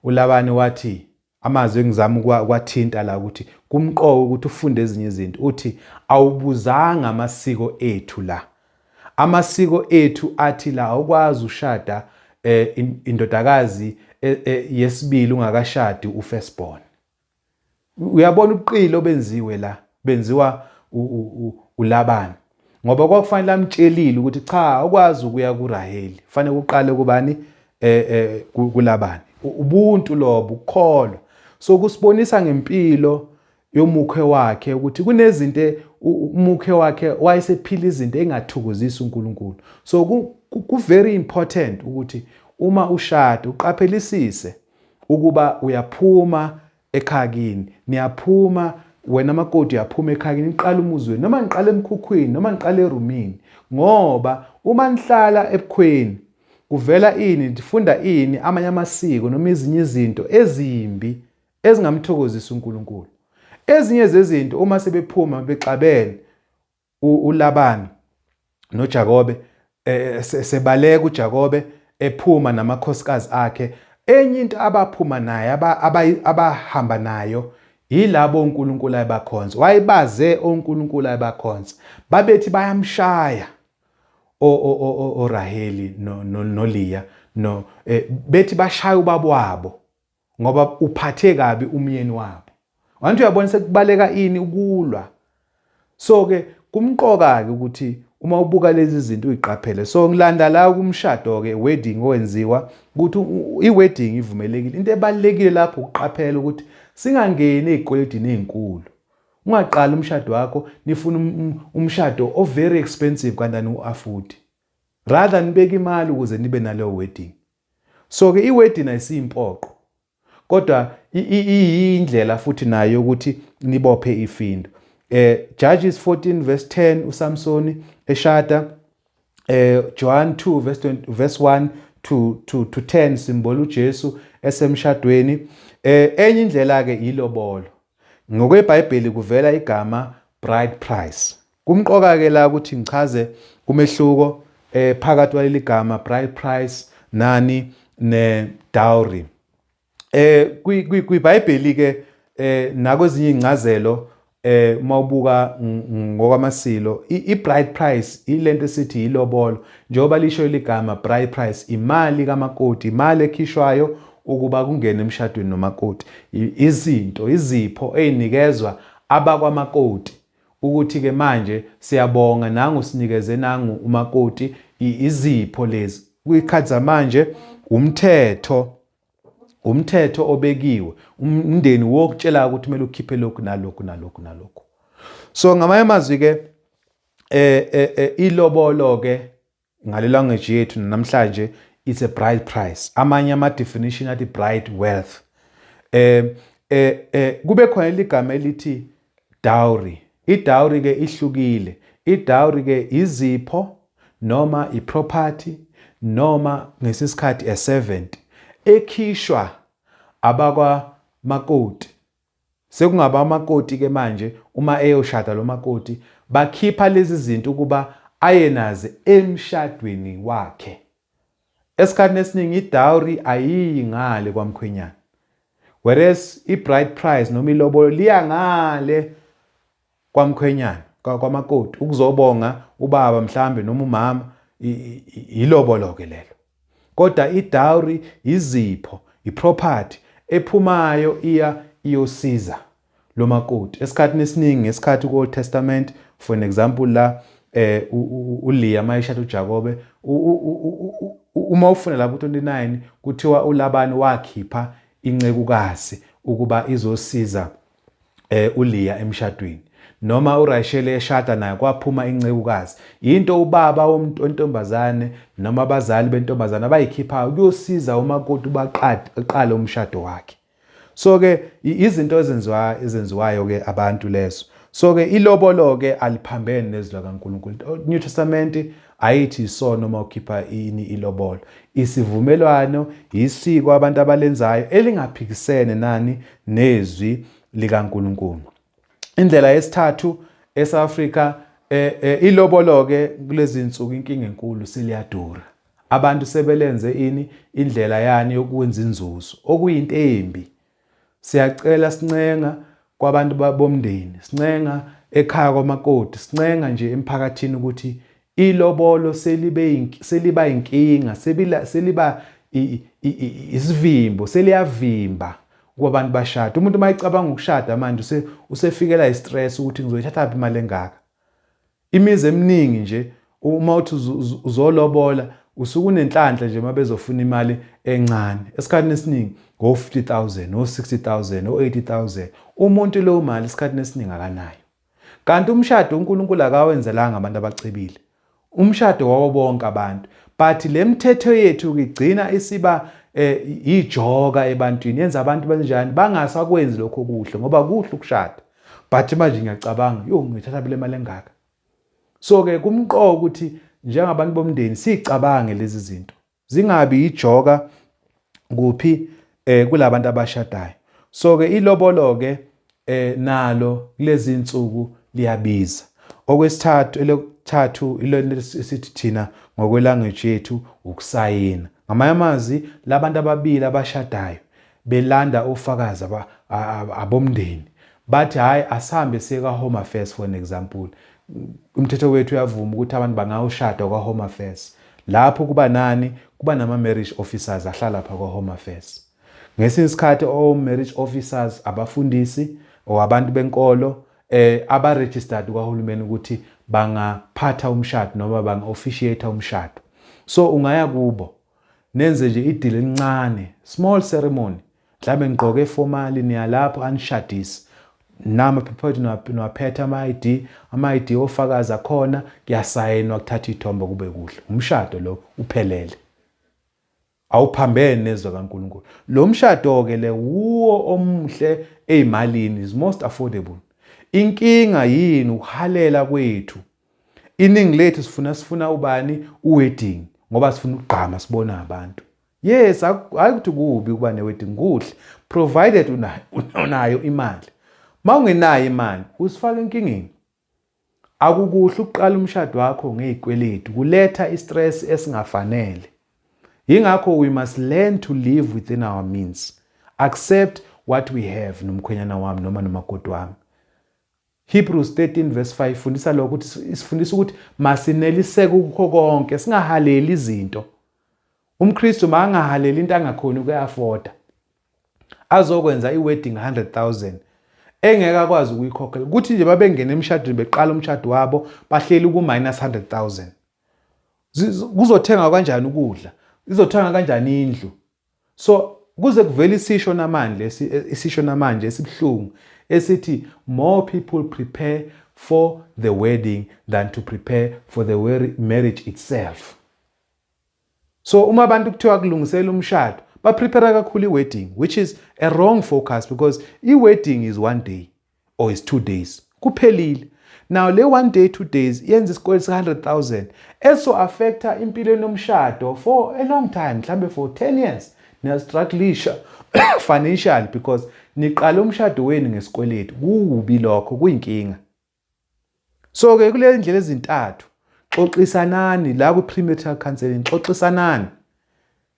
ULabani wathi, amazwi engizama ukwathinta la ukuthi kumqoka ukuthi ufunde ezinye izinto, uthi, "Awubuzanga amasiko ethu la. Amasiko ethu athi la awukwazi ushada indodakazi yesibili ungakashadi ufirstborn." Uyabona ubuqili obenziwe la, benziwa uLabani, ngoba kwakufanele amtshelile ukuthi cha, awukwazi ukuya kuRaheli, fanele uqale kubani? KuLabani. Ubuntu lobo, ukukholwa. So kusibonisa ngempilo yomukhwe wakhe ukuthi kunezinto umukhwe wakhe wayesephila, izinto engathokozisi uNkulunkulu. So ku very important ukuthi uma ushada uqaphelisise ukuba uyaphuma ekhakini, niyaphuma, wena makoti uyaphuma ekhakini, niqala umuzweni, noma niqala emkhukhwini, noma niqala erumini, ngoba uma nihlala ebukhweni kuvela ini? Ndifunda ini? Amanye amasiko noma ezinye izinto ezimbi ezingamthokozisi uNkulunkulu. Ezinye zezinto, uma sebephuma bexabene uLabani noJakobe, sebaleka uJakobe ephuma namakhosikazi akhe, enye into abaphuma naye, abahamba nayo, yilabo onkulunkulu ayebakhonza. Wayebaze onkulunkulu ayebakhonza, babethi bayamshaya oRaheli noLiya, no bethi bashaya ubaba wabo ngoba uphathe kabi umyeni wabo. Wanti uyabona sekubaleka ini? Ukulwa. So ke kumqoka ke ukuthi uma ubuka lezi zinto uyiqaphele. So ngilanda la kumshado ke, wedding owenziwa, ukuthi i-wedding ivumelekile. Into ebalekile lapho ukuqaphela ukuthi singangeni ezikweletini ezinkulu. Ungaqali umshado wakho nifuna umshado o very expensive kanti aniwu-afford. Rather nibeke imali ukuze nibe naleyo wedding. So ke i-wedding ayisiyimpoqo, kodwa iyindlela futhi nayo ukuthi nibophe ifindo. Judges 14 verse 10, uSamsoni eshada. John 2 verse 20, verse 1 to 10, simbona uJesu esemshadweni. Enye indlela ke ilobolo. NgokweBhayibheli kuvela igama bride price. Kumqoka ke la ukuthi ngichaze umehluko phakathi kwaleli gama bride price nani ne dowry. KwiBhayibheli ke nakwezinye incazelo, mawubuka ngokwamasilo, i-bride price ilento esithi ilobolo, njengoba lisho ligama bride price, imali kamakoti, imali ekhishwayo ukuba kungene emshadweni nomakoti, izinto, izipho ey'nikezwa abakwamakoti. Ukuthi ke manje siyabonga, nangu sinikeze nangu umakoti izipho lezi. Kwikhathi zamanje umthetho obekiwe, umndeni wokutshela ukuthi kumele ukhiphe lokhu nalokhu nalokhu nalokhu. So ngamanye amazwi ke ilobolo ke ngale language yethu namhlanje, it's a bride price. Amanye ama definition athi bride wealth. Kube khona ligama elithi dowry. I-dowry ke ihlukile. I-dowry ke izipho noma i-property noma ngesisikhathi a servant ekhishwa abakwa makoti. Sekungaba amakoti ke manje uma eyoshada lo makoti, bakhipha lezi zinto ukuba aye naze emshadweni wakhe. Esikhathini esiningi i-dowry ayiyi ngale kwamkhwenyana, whereas i-bride price noma ilobolo liya ngale kwamkhwenyana, kwamakoti, ukuzobonga ubaba mhlambe noma umama. Ilobolo ke lelo. Kodwa i-dowry izipho, i-property ephumayo iya iyosiza lo makoti. Esikhathini esiningi ngesikhathi ku-Old Testament, for an example, la uLeah mayeshada uJakobe, uma ufuna lapho 29 kuthiwa uLabani wakhipha incekukazi ukuba izosiza uLeah emshadweni, noma uRachel eshada naye kwaphuma incekukazi. Into ubaba wentombazane noma abazali bentombazane abayikhiphayo kuyosiza umakoti ubaqale umshado wakhe. So ke izinto ezenziwayo ke abantu lezo. So ke ilobolo ke aliphambene nezwi kaNkulunkulu. New Testament ayithi isono uma ukhipha ini ilobolo. Isivumelwano isiko abantu abalenzayo elingaphikisene nani nezwi likaNkulunkulu. Indlela yesithathu eSouth Africa, ilobolo ke kulezi insuku inkinga enkulu, seliyadura. Abantu sebelenze ini indlela yani yokwenza inzuzo, okuyinto embi. Siyacela, sincenga kwabantu bomndeni, sincenga ekhaya kwamakoti, sincenga nje emphakathini ukuthi ilobolo selibe seliba inkinga, seliba isivimbo, seliyavimba ukuba abantu bashade. Umuntu uma ecabanga ukushada manje usefikela i-stress ukuthi ngizoyithatha phi imali engaka. Imizi eminingi nje uma uthi uzolobola usuke unenhlanhla nje uma bezofuna imali encane. Esikhathini esiningi ngo-50,000, o-60,000, o-80,000. Umuntu leyo mali esikhathini esiningi akanayo. Kanti umshado uNkulunkulu akawenzelanga abantu abacebile, umshado wabo bonke abantu. But le mthetho yethu igcina isiba ijoka ebantwini, yenza abantu banjani bangasakwenzi lokho kuhle, ngoba kuhle ukushada, but manje ngiyacabanga, yo, ngithatha le mali engaka. So ke kumqoka ukuthi njengabantu bomndeni sicabange lezi zinto zingabi ijoka kuphi kulabantu abashadayo. So ke ilobolo ke nalo kulezi insuku liyabiza. Okwesithathu, elokuthathu ilona esithi thina ngokwe-language yethu ukusayina. Ngamanye amazwi, labantu ababili abashadayo belanda ofakazi abomndeni, bathi hayi, asihambe siye ka-Home Affairs. For an example, umthetho wethu uyavuma ukuthi abantu bangawushada kwa-Home Affairs. Lapho kuba nani? Kuba nama-marriage officers ahlala lapha kwa-Home Affairs. Ngesinye isikhathi o-marriage officers abafundisi or abantu benkolo aba-registered kwahulumeni ukuthi bangaphatha umshado noma banga-officiate umshado. So ungaya kubo, nenze nje idili elincane, small ceremony, mhlawumbe ngigqoke formally, niya lapho anishadise namaphepha niwaphethe, ama-ID, ama-ID ofakazi akhona, kuyasayinwa, kuthatha iy'thombe, kube kuhle. Umshado lo uphelele, awuphambene nezwi kaNkulunkulu. Lo mshado-ke le wuwo omuhle ey'malini, is most affordable. Inkinga yini? Ukuhalela kwethu. Iningi lethu sifuna ubani u-wedding ngoba sifuna ukugqama, sibona abantu. Yes, hayi ukuthi kubi ukuba ne-wedding, kuhle provided unayo imali. Ma ungenayo imali usifaka enkingeni. Akukuhle ukuqala umshado wakho ngey'kweletu, kuletha i-stress esingafanele. Yingakho we must learn to live within our means, accept what we have nomkhwenyana wami noma nomakoti wami. Hebrews 13 verse 5 fundisa lokho, ukuthi isifundisa ukuthi masineliseke kukho konke, singahaleli izinto. UmKristu makangahaleli into angakhoni ukuyi-afforda. Azokwenza i-wedding 100,000. Engeke akwazi ukuyikhokhela. Kuthi nje babengena emshadweni, beqala umshado wabo, bahleli ku-minus 100,000. Kuzothenga kanjani ukudla? Izothenga kanjani indlu? So kuze kuvele isisho namandla, isisho namanje esibuhlungu esithi, "More people prepare for the wedding than to prepare for the marriage itself." So uma abantu kuthiwa kulungisela umshado, ba-prepare kakhulu i-wedding, which is a wrong focus, because i-wedding is one day or is 2 days, kuphelile. Now le one day, 2 days yenza isikweletu sika-100,000 eso-affecta impilo yomshado for a long time, mhlambe for 10 years niyastrugglisha financially because niqale umshado wenu ngesikweletu. Kubi lokho, kuyinkinga. So ke kule ndlela ezintathu, xoxisanani la kwi-premarital counseling, xoxisanani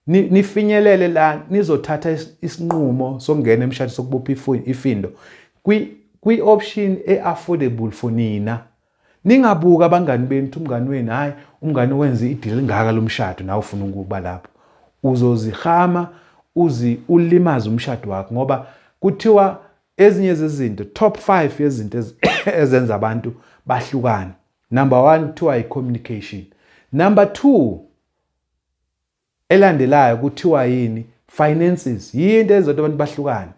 nifinyelele la nizothatha isinqumo sokungena emshado, sokubopha ifindo kwi-option e-affordable for nina. Ningabuka abangani benu, ukuthi umngani wenu, hayi, umngani wenza idili elingaka lomshado, nawe ufuna ukuba lapho. Uzozihama uzi ulimaze umshado wakho, ngoba kuthiwa ezinye zezinto, top 5 yezinto ezenza abantu bahlukane, number 1 kuthiwa i-communication, number 2 elandelayo kuthiwa yini? Finances. Yinto ezenza abantu bahlukane,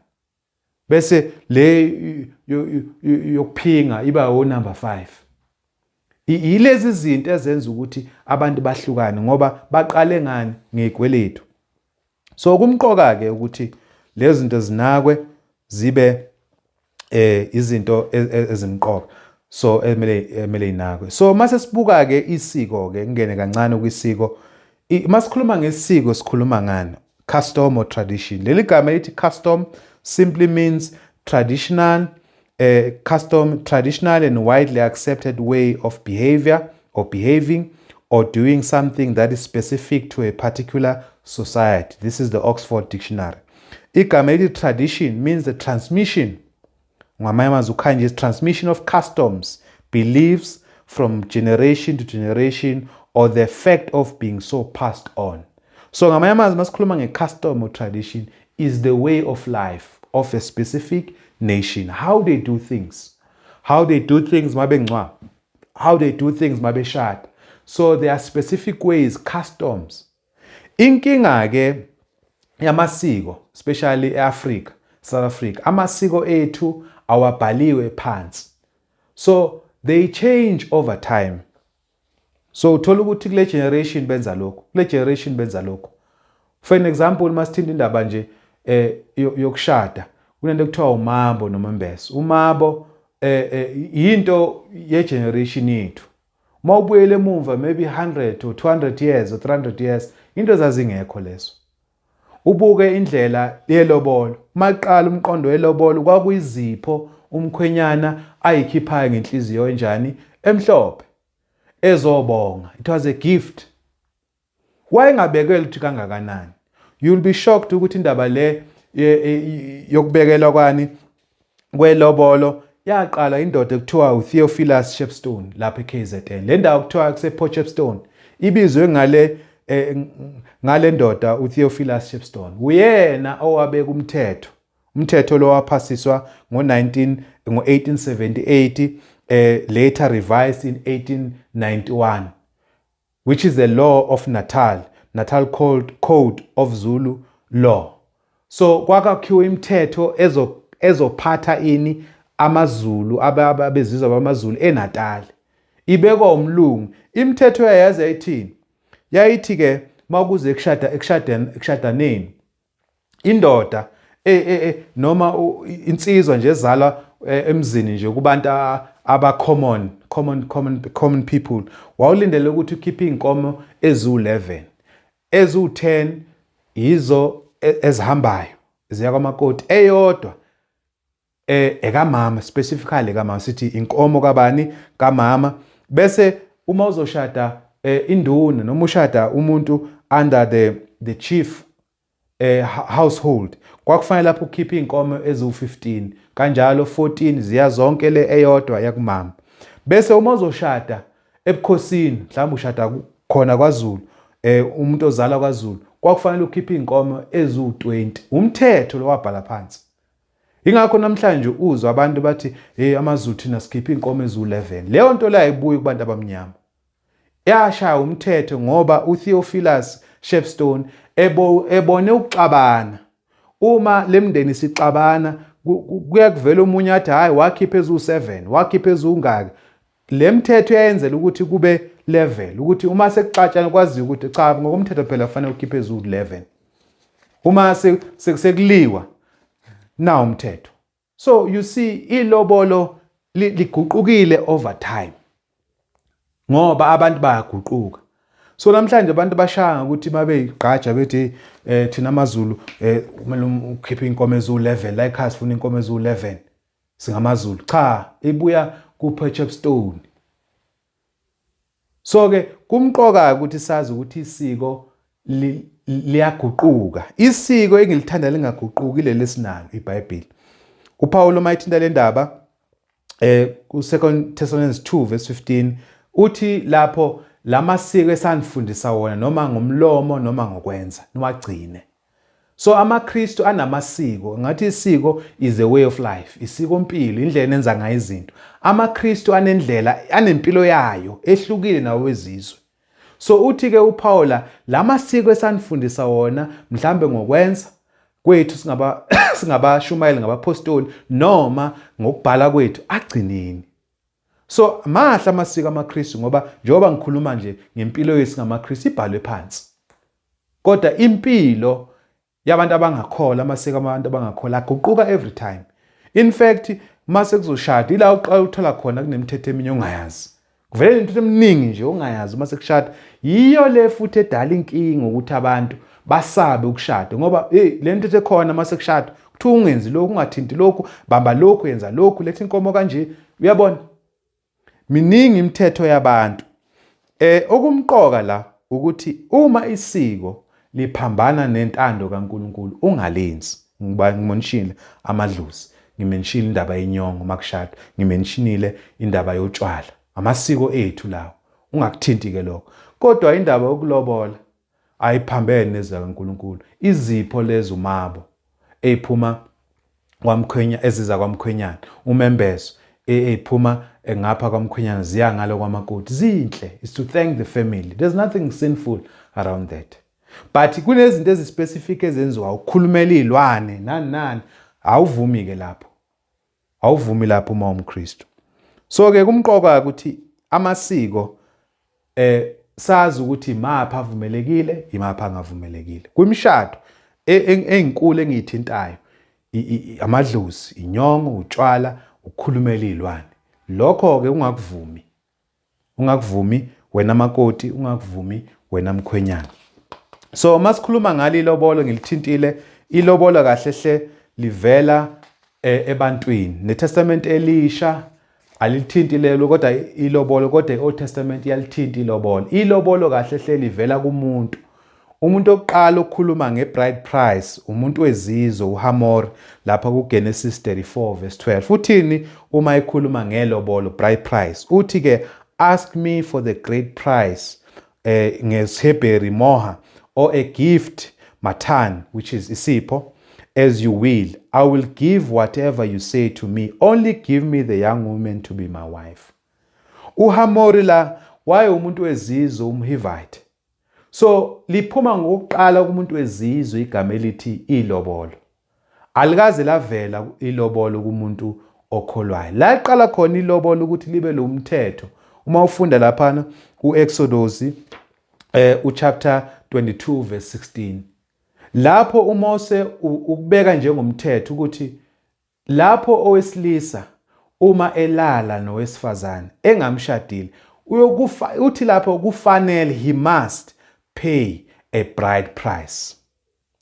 bese le yokuphinga iba o number 5. Yilezi zinto ezenza ukuthi abantu bahlukane, ngoba baqale ngani? Ngezikweletu. So kumqoka ke ukuthi lezi zinto zinakwe, zibe izinto ezimqoka, so emele inakwe. So mase sibuka ke isiko ke, ngene kancane kwisiko. Masikhuluma ngesiko, sikhuluma ngani? Custom or tradition. Leli gama elithi custom simply means traditional, custom, traditional and widely accepted way of behavior or behaving or doing something that is specific to a particular society. This is the Oxford Dictionary. Igama elithi tradition means the transmission, ngamanye amazwi ukhanje, transmission of customs, beliefs from generation to generation or the fact of being so passed on. So ngamanye amazwi, masikhuluma nge-custom or tradition, is the way of life of a specific nation, how they do things, how they do things mabengcwaba, how they do things mabeshada. So there are specific ways, customs. Inkinga ke yamasiko, especially eAfrica, South Africa, amasiko ethu awabhaliwe phansi, so they change over time. So uthola ukuthi kule generation benza lokhu, kule generation benza lokhu. For an example, masithinta indaba nje yokushada, kunento ekuthiwa umambo nomembeso. Umambo into ye generation yethu. Uma ubuyele emumva maybe 100 or 200 years or 300 years, into zazingekho lezo. Ubuke indlela yelobolo, maqala umqondo welobolo kwakuyizipho umkhwenyana ayikhiphayo ngenhliziyo enjani? Emhlophe, ezobonga. It was a gift, wayengabekela ukuthi kangakanani. You'll be shocked ukuthi indaba le yokubekelwa kwani kwelobolo yaqala indoda ekuthiwa uTheophilus Shepstone lapha eKZN. Le ndawo kuthiwa kuse Port Shepstone ibizwe ngale ndoda uTheophilus Shepstone. Uyena owabeka umthetho. Umthetho lo waphasiswa ngo-19 ngo-1878, later revised in 1891, which is the law of Natal, Natal Code of Zulu Law. So kwakakhiwa imithetho ezophatha ini? AmaZulu, abezizwe bamaZulu eNatal. Ibekwa umlungu. Imithetho yayazi yayithini? Yayithi ke makuze ekushada ekushadaneni, indoda noma insizwa nje ezalwa emzini nje kubantu aba common people, wawulindele ukuthi ukhiphe inkomo ezu11, ezu10 yizo ezihambayo ziya kwamakoti, eyodwa ekamama, specifically kamama, sithi inkomo kabani? Kamama. Bese uma uzoshada induna noma ushada umuntu under the chief household, kwakufanele lapho ukhiphe inkomo eziwu15 kanjalo, 14 ziya zonke, le eyodwa yakumama. Bese uma uzoshada ebukhosini, mhlawumbe ushada khona kwaZulu, umuntu ozala kwaZulu, kwakufanele ukhiphe inkomo eziwu20. Umthetho lo wabhala phansi. Ingakho namhlanje uzwa abantu bathi, hey, amaZulu thina sikhipha inkomo eziwu-11. Leyo nto la ayibuyi kubantu abamnyama. Yashaya umthetho ngoba uTheophilus Shepstone ebone ukuxabana. Uma lemndeni sixabana, kuya kuvela omunye athi hayi, wakhipha eziwu-7, wakhipha eziwungaki. Le mthetho yayenzela ukuthi kube level, ukuthi uma sekuxatshana kwaziwa ukuthi cha, ngokomthetho phela kufanele ukhiphe eziwu-11. Uma sekuliwa nawo umthetho. So you see, ilobolo liguqukile over time ngoba abantu bayaguquka. So namhlanje abantu bashaya ukuthi babeyigqaja bethi thina amaZulu kumele ukhiphe inkomo eziwu-11 la ekhaya, sifuna inkomo eziwu-11, singamaZulu. Cha, ibuya ku-Shepstone. So ke kumqoka ukuthi sazi ukuthi isiko liyaguquka. Isiko engilithanda lingaguquki leli esinalo, iBhayibheli. UPaul uma ethinta le ndaba ku 2 Thessalonians 2 verse 15, uthi lapho lamasiko esanifundisa wona, noma ngomlomo noma ngokwenza, niwagcine. So amaKristu anamasiko. Ngathi isiko is a way of life, isiko mpilo, indlela enenza ngayo izinto. AmaKristu anendlela, anempilo yayo ehlukile nawezizwe. So uthi ke uPaula, lamasiko esanifundisa wona, mhlambe ngokwenza kwethu singabashumayeli, ngabapostoli, noma ngokubhala kwethu, agcineni. So mahle amasiko amaKristu, ngoba njengoba ngikhuluma nje ngempilo yethu ngamaKristu ibhalwe phansi. Kodwa impilo yabantu abangakholwa, amasiko abantu abangakholwa aguquka every time. In fact, mase kuzoshada ila uqala uthola khona kunemithetho eminye ongayazi. Kuvele imithetho eminingi nje ongayazi uma sekushada. Yiyo le futhi edala inkinga ukuthi abantu basabe ukushada, ngoba hey, le nto ekhona mase kushada kuthiwa ungenzi lokhu, ungathinti lokhu, bamba lokhu, yenza lokhu, letha inkomo kanje, uyabona? Miningi imithetho yabantu. Okumqoka la ukuthi uma isiko liphambana nentando kaNkuluNkulu, ungalenzi. Ngiba ngimentionile amadlozi, ngimentionile indaba yenyongo makushadwa, ngimentionile indaba yotshwala. Amasiko ethu lawo. Ungakuthinti ke lokho. Kodwa indaba yokulobola ayiphambene nezikaNkuluNkulu. Izipho lezo mabo eziphuma kwamkhwenya, eziza kwamkhwenyana, umembeso eziphuma ngapha kwamkhwenyana ziya ngalo kwamakoti, zinhle. Is to thank the family. There's nothing sinful around that. But kunezinto ezispecific ezenziwa ukukhulumela izilwane nani nani, awuvumi ke lapho. Awuvumi lapho uma umKristu. So ke kumqoka ukuthi amasiko sazi ukuthi imaphi avumelekile, imaphi angavumelekile. Kwimishado ezinkulu engiyithintayo, amadlozi, inyongo, utshwala, ukukhulumela izilwane. Lokho ke ungakuvumi. Ungakuvumi wena makoti, ungakuvumi wena mkhwenyana. So masikhuluma ngalo ilobolo, ngilithintile ilobolo, kahle hle livela ebantwini. NeTestament elisha alithinti lelo kodwa ilobolo, kodwa iOld Testament iyalithinta ilobolo. Ilobolo kahle hle livela kumuntu. Umuntu oqala ukukhuluma ngebride price umuntu wezizwe uHamor lapha kuGenesis 34 verse 12. Uthini uma ekhuluma ngelobolo, bride price? Uthi ke, "Ask me for the great price," ngesiHebheru moha, "or a gift, matan," which is isipho, "as you will. I will give whatever you say to me. Only give me the young woman to be my wife." UHamori la waye umuntu wezizwe, umHivite. So liphuma ngokuqala kumuntu wezizwe igama elithi ilobolo. Alikaze lavela ilobolo kumuntu okholwayo. La iqala khona ilobolo ukuthi libe lo mthetho, uma ufunda laphana uExodus uchapter 22 verse 16, lapho uMose ukubeka njengomthetho ukuthi lapho owesilisa uma elala nowesifazane engamshadile, uyokufa. Uthi lapho kufanele, he must pay a bride price,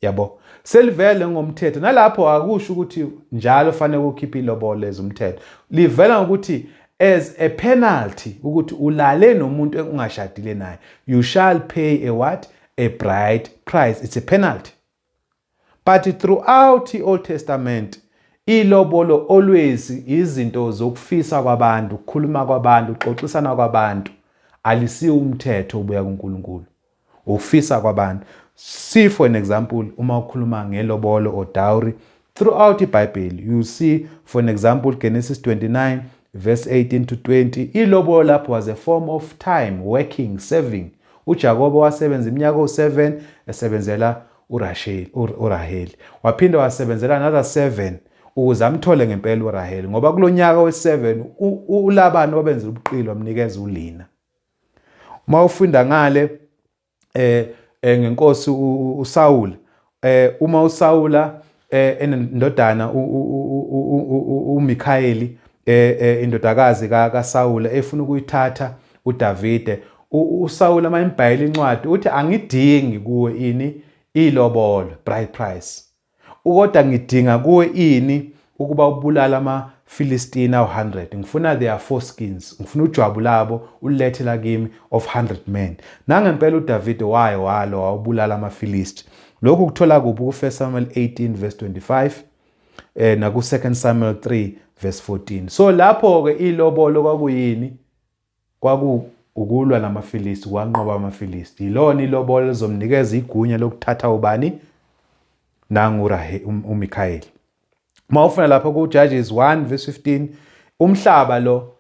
yabo. Selivele ngomthetho nalapho. Akusho ukuthi njalo fanele ukukhipha ilobolo ezumthetho. Livela ngokuthi as a penalty ukuthi ulale nomuntu ungashadile naye, you shall pay a what? A bride price. It's a penalty. But throughout i-Old Testament, ilobolo always izinto zokufisa kwabantu, ukukhuluma kwabantu, ukuxoxisana kwabantu. Alisiwo umthetho obuya kuNkulunkulu, ufisa kwabantu. See, for an example, uma ukhuluma ngelobolo or dowry, Throughout iBhayibheli you see, for an example, Genesis 29 verse 18 to 20, ilobolo lapho was a form of time working, serving. UJakobe wasebenza iminyaka ewu-7 esebenzela uRasheli, uRaheli. Waphinde wasebenzela another 7 ukuze amthole ngempela uRaheli, ngoba kulonyaka we-7 uLabani wabenzela ubuqili, wamnikeza uLina. Uma ufunda ngale ngenkosi uSawula, uma uSawula enendodana uMikhayeli, indodakazi kaSawula, efuna ukuyithatha uDavide, uSawula mayembhayela incwadi uthi, "Angidingi kuwe ini ilobolo, bride price, kodwa ngidinga kuwe ini ukuba ubulala amaFilistina awu-100. Ngifuna their foreskins, ngifuna ujwabu labo ulethe la kimi of 100 men." Nangempela uDavid waye walo wawubulala amaFilisti. Lokhu kuthola kuphi? Ku-1 Samuel 18 verse 25 naku-2 Samuel 3 verse 14. So lapho-ke ilobolo kwakuyini? Kwaku ukulwa namaFilisti, kwanqoba amaFilisti. Yilona ilobolo lizomnikeza igunya lokuthatha ubani? Nangu uMikhayeli. Uma ufuna lapho ku-Judges 1 verse 15, umhlaba lo,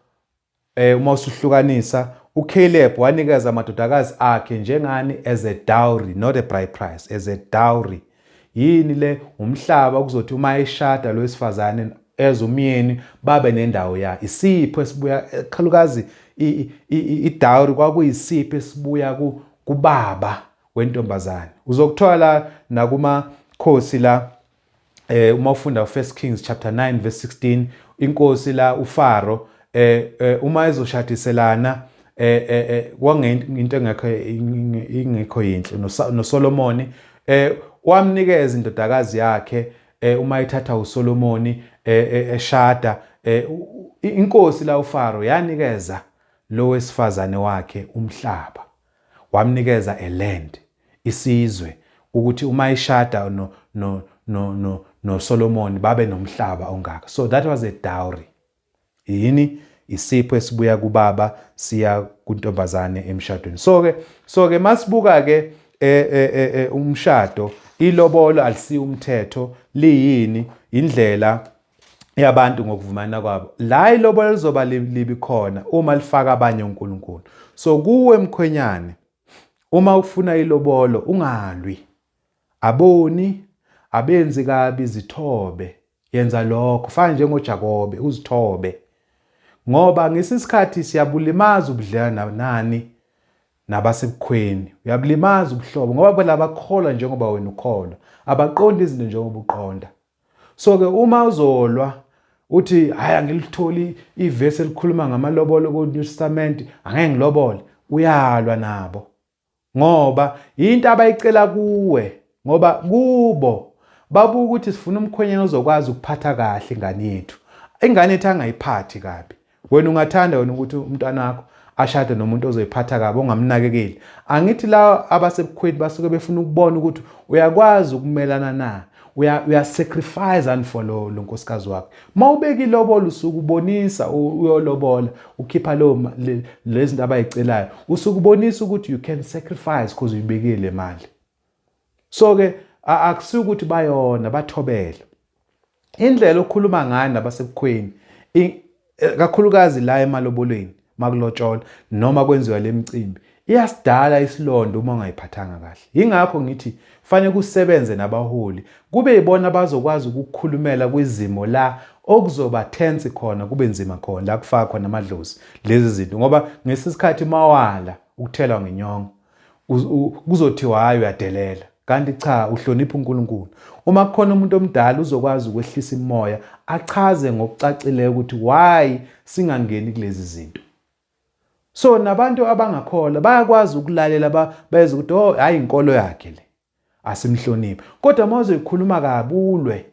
uma usuhlukanisa, uCaleb wanikeza amadodakazi akhe njengani? As a dowry, not a bride price, as a dowry. Yini le? Umhlaba kuzothi uma eshada lo wesifazane ezumyeni babe nendawo ya isipho esibuya khalukazi. I-dowry kwakuyisipho esibuya kubaba wentombazane. Uzokuthola nakumakhosi la, uma ufunda 1 Kings chapter 9 verse 16, inkosi la uFaro, uma ezoshadiselana, kwangento engekho yinhle noSolomoni, wamnikeza indodakazi yakhe, uma ethatha uSolomoni, eshada, inkosi la uFaro yanikeza lo wesifazane wakhe umhlaba, wamnikeza a land, isizwe, ukuthi uma ishada no Solomon babe nomhlaba ongaka. So that was a dowry. Yini? Isipho esibuya kubaba siya kuntombazane emshadweni. So ke masibuka ke umshado, ilobolo alisiyo umthetho. Liyini? Indlela yabantu ngokuvumana kwabo. La ilobolo lizoba libi khona uma lifaka abanye uNkulunkulu. So kuwe mkhwenyane, uma ufuna ilobolo, ungalwi, aboni abenzi kabi, zithobe, yenza lokho, fana njengoJakobe, uzithobe, ngoba ngesisikhathi siyabulimaza ubudlelwane nani nabasebukhweni. Uyabulimaza ubuhlobo ngoba phela abakholwa njengoba wena ukholwa, abaqondi izinto njengoba uqonda. So ke uma uzolwa uthi, "Hayi, angilitholi ivesi elikhuluma ngamalobolo ku New Testament, angeke ngilobole," uyalwa nabo, ngoba into abayicela kuwe, ngoba kubo babuka ukuthi sifuna umkhwenyana ozokwazi ukuphatha kahle ingane yethu, ingane yethu angayiphathi kabi. Wena ungathanda wena ukuthi umntwana wakho ashade nomuntu ozoyiphatha kabi, ongamnakekeli? Angithi la abasebukhweni basuke befuna ukubona ukuthi uyakwazi ukumelana na, uya sacrifice and for lo nkosikazi wakhe. Mawubeka ilobolo, usuke ubonisa, uyolobola, ukhipha lo lezi zinto abayicelayo, usuke ubonisa ukuthi you can sacrifice because uyibekile le mali. So ke akusiyo ukuthi bayona, bathobele. Indlela okhuluma ngayo nabasebukhweni, kakhulukazi la emalobolweni, makulotsholwa noma kwenziwa lemicimbi, iyasidala isilonda uma ungayiphathanga kahle. Yingakho ngithi fanele kusebenze nabaholi, kube yibona abazokwazi ukukhulumela kwizimo la okuzoba tense khona, kube nzima khona, la kufaka khona amadlozi lezi zinto, ngoba ngesikhathi mawala ukuthelwa ngenyongo, kuzothiwa, "Hayi, uyadelela," kanti cha, uhlonipha uNkulunkulu. Uma kukhona umuntu omdala, uzokwazi ukwehlisa imoya, achaze ngokucacileyo ukuthi why singangeni kulezi zinto. So nabantu abangakholwa bayakwazi ukulalela, bayeza ukuthi, "Oh, hayi, inkolo yakhe le, asimhloniphe." Kodwa uma uzoyikhuluma kabi, ulwe,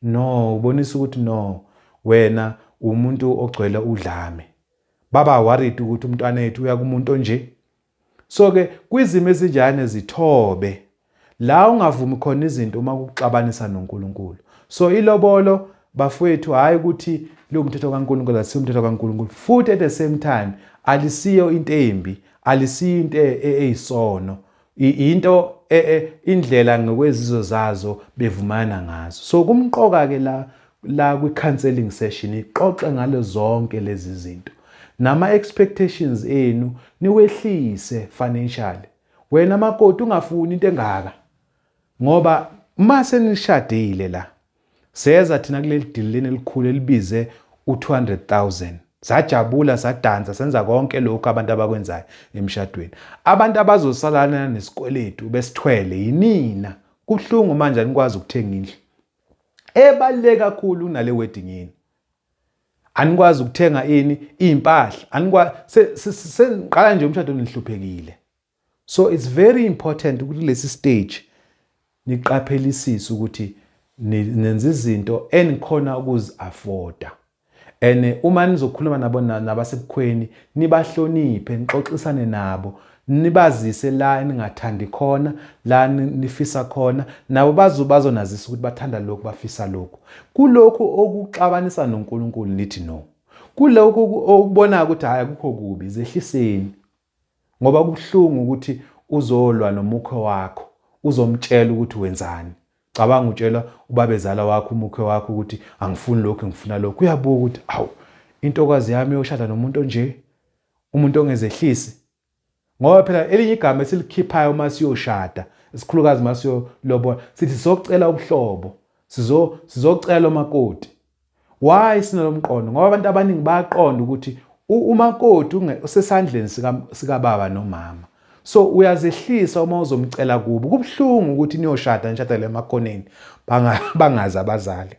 no, ubonisa ukuthi no, wena umuntu ogcwele udlame. Baba worried ukuthi umntwana wethu uya kumuntu onje. So ke kwizimo ezinjane, zithobe la ungavumi khona izinto uma kuxabanisa noNkulunkulu. So ilobolo, bafowethu, hayi ukuthi liwumthetho kaNkulunkulu, asiyo umthetho kaNkulunkulu, futhi at the same time alisiyo into embi, alisiyo into eyisono. Into e, e, indlela ngokwezizo zazo bevumana ngazo. So kumqoka ke la la kwi counseling session ixoxe ngalo zonke lezi zinto. Nama expectations enu niwehlise financially. Wena makoti ungafuni into engaka. Ngoba uma senishadile la seza thina kuleli dili leni elikhulu elibize u-200,000 sajabula sadansa senza konke lokhu abantu abakwenzayo emshadweni. Abantu abazosalana nesikweletu besithwele yinina. Kubuhlungu manje anikwazi ukuthenga indlu ebaluleke kakhulu kunale wedding yenu. Anikwazi ukuthenga ini iy'mpahla, anikwazi seniqala nje umshado nihluphekile. So it's very important ukuthi kulesi stage niqaphelisise ukuthi nenza izinto enikhona ukuzi-afforda. And uma nizokhuluma nabo nabasebukhweni nibahloniphe, nixoxisane nabo, nibazise la eningathandi khona, la nifisa khona, nabo bazonazisa ukuthi bathanda lokhu, bafisa lokhu. Kulokhu okuxabanisa noNkulunkulu nithi no. Kulokhu okubonayo ukuthi hhayi akukho kubi, zehliseni. Ngoba kubuhlungu ukuthi uzolwa nomukhwe wakho, uzomtshela ukuthi wenzani. Cabanga utshela ubabezala wakho, umukhwe wakho ukuthi angifuni lokhu, ngifuna lokhu. Uyabuka ukuthi awu, intokazi yami yoshada nomuntu onje, umuntu ongezehlisi. Ngoba phela elinye igama esilikhiphayo uma siyoshada, isikhulukazi uma siyolobola, sithi sizocela ubuhlobo, sizocela umakoti. Why sinalomqondo? Ngoba abantu abaningi bayaqonda ukuthi umakoti usesandleni sikababa nomama. So uyazehlisa uma uzomcela kubo. Kubuhlungu ukuthi niyoshada nishadele emakhoneni bangazi abazali,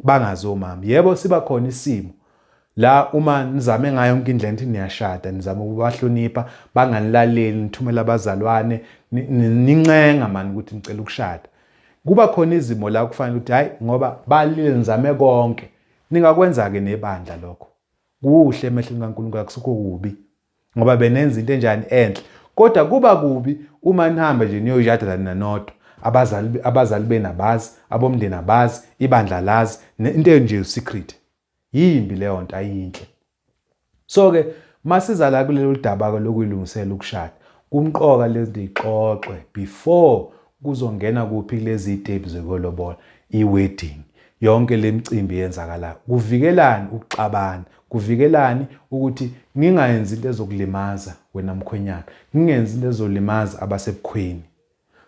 bangazi omama. Yebo siba khona isimo la uma nizame ngayo yonke indlela nithi niyashada, nizama ukubahlonipha, banganilaleli, nithumela abazalwane, nincenga mani ukuthi nicela ukushada. Kuba khona izimo la kufanele ukuthi hayi ngoba balile nizame konke. Ningakwenza-ke nebandla lokho. Kuhle emehlweni kaNkulunkulu akusikho kubi. Ngoba benenza into enjani enhle. Kodwa kuba kubi uma nihambe nje niyoyishadela nina nodwa. Abazali abazali benu abazi, abomndeni abazi, ibandla lazi, into enje secret. Yimbi leyo nto ayinhle. So ke masiza la kulolu daba ke lokuyilungisela ukushada, kumqoka lezi zinto ixoxwe before kuzongena kuphi kulezi itepu zokuyolobola, i-wedding, yonke le micimbi eyenzakalayo. Kuvikelani ukuxabana, kuvikelani ukuthi ngingayenzi into ezokulimaza wena mkhwenyana, ngingenzi into ezolimaza abasebukhweni.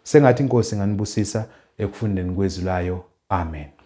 Sengathi iNkosi inganibusisa ekufundeni kwezwi layo. Amen.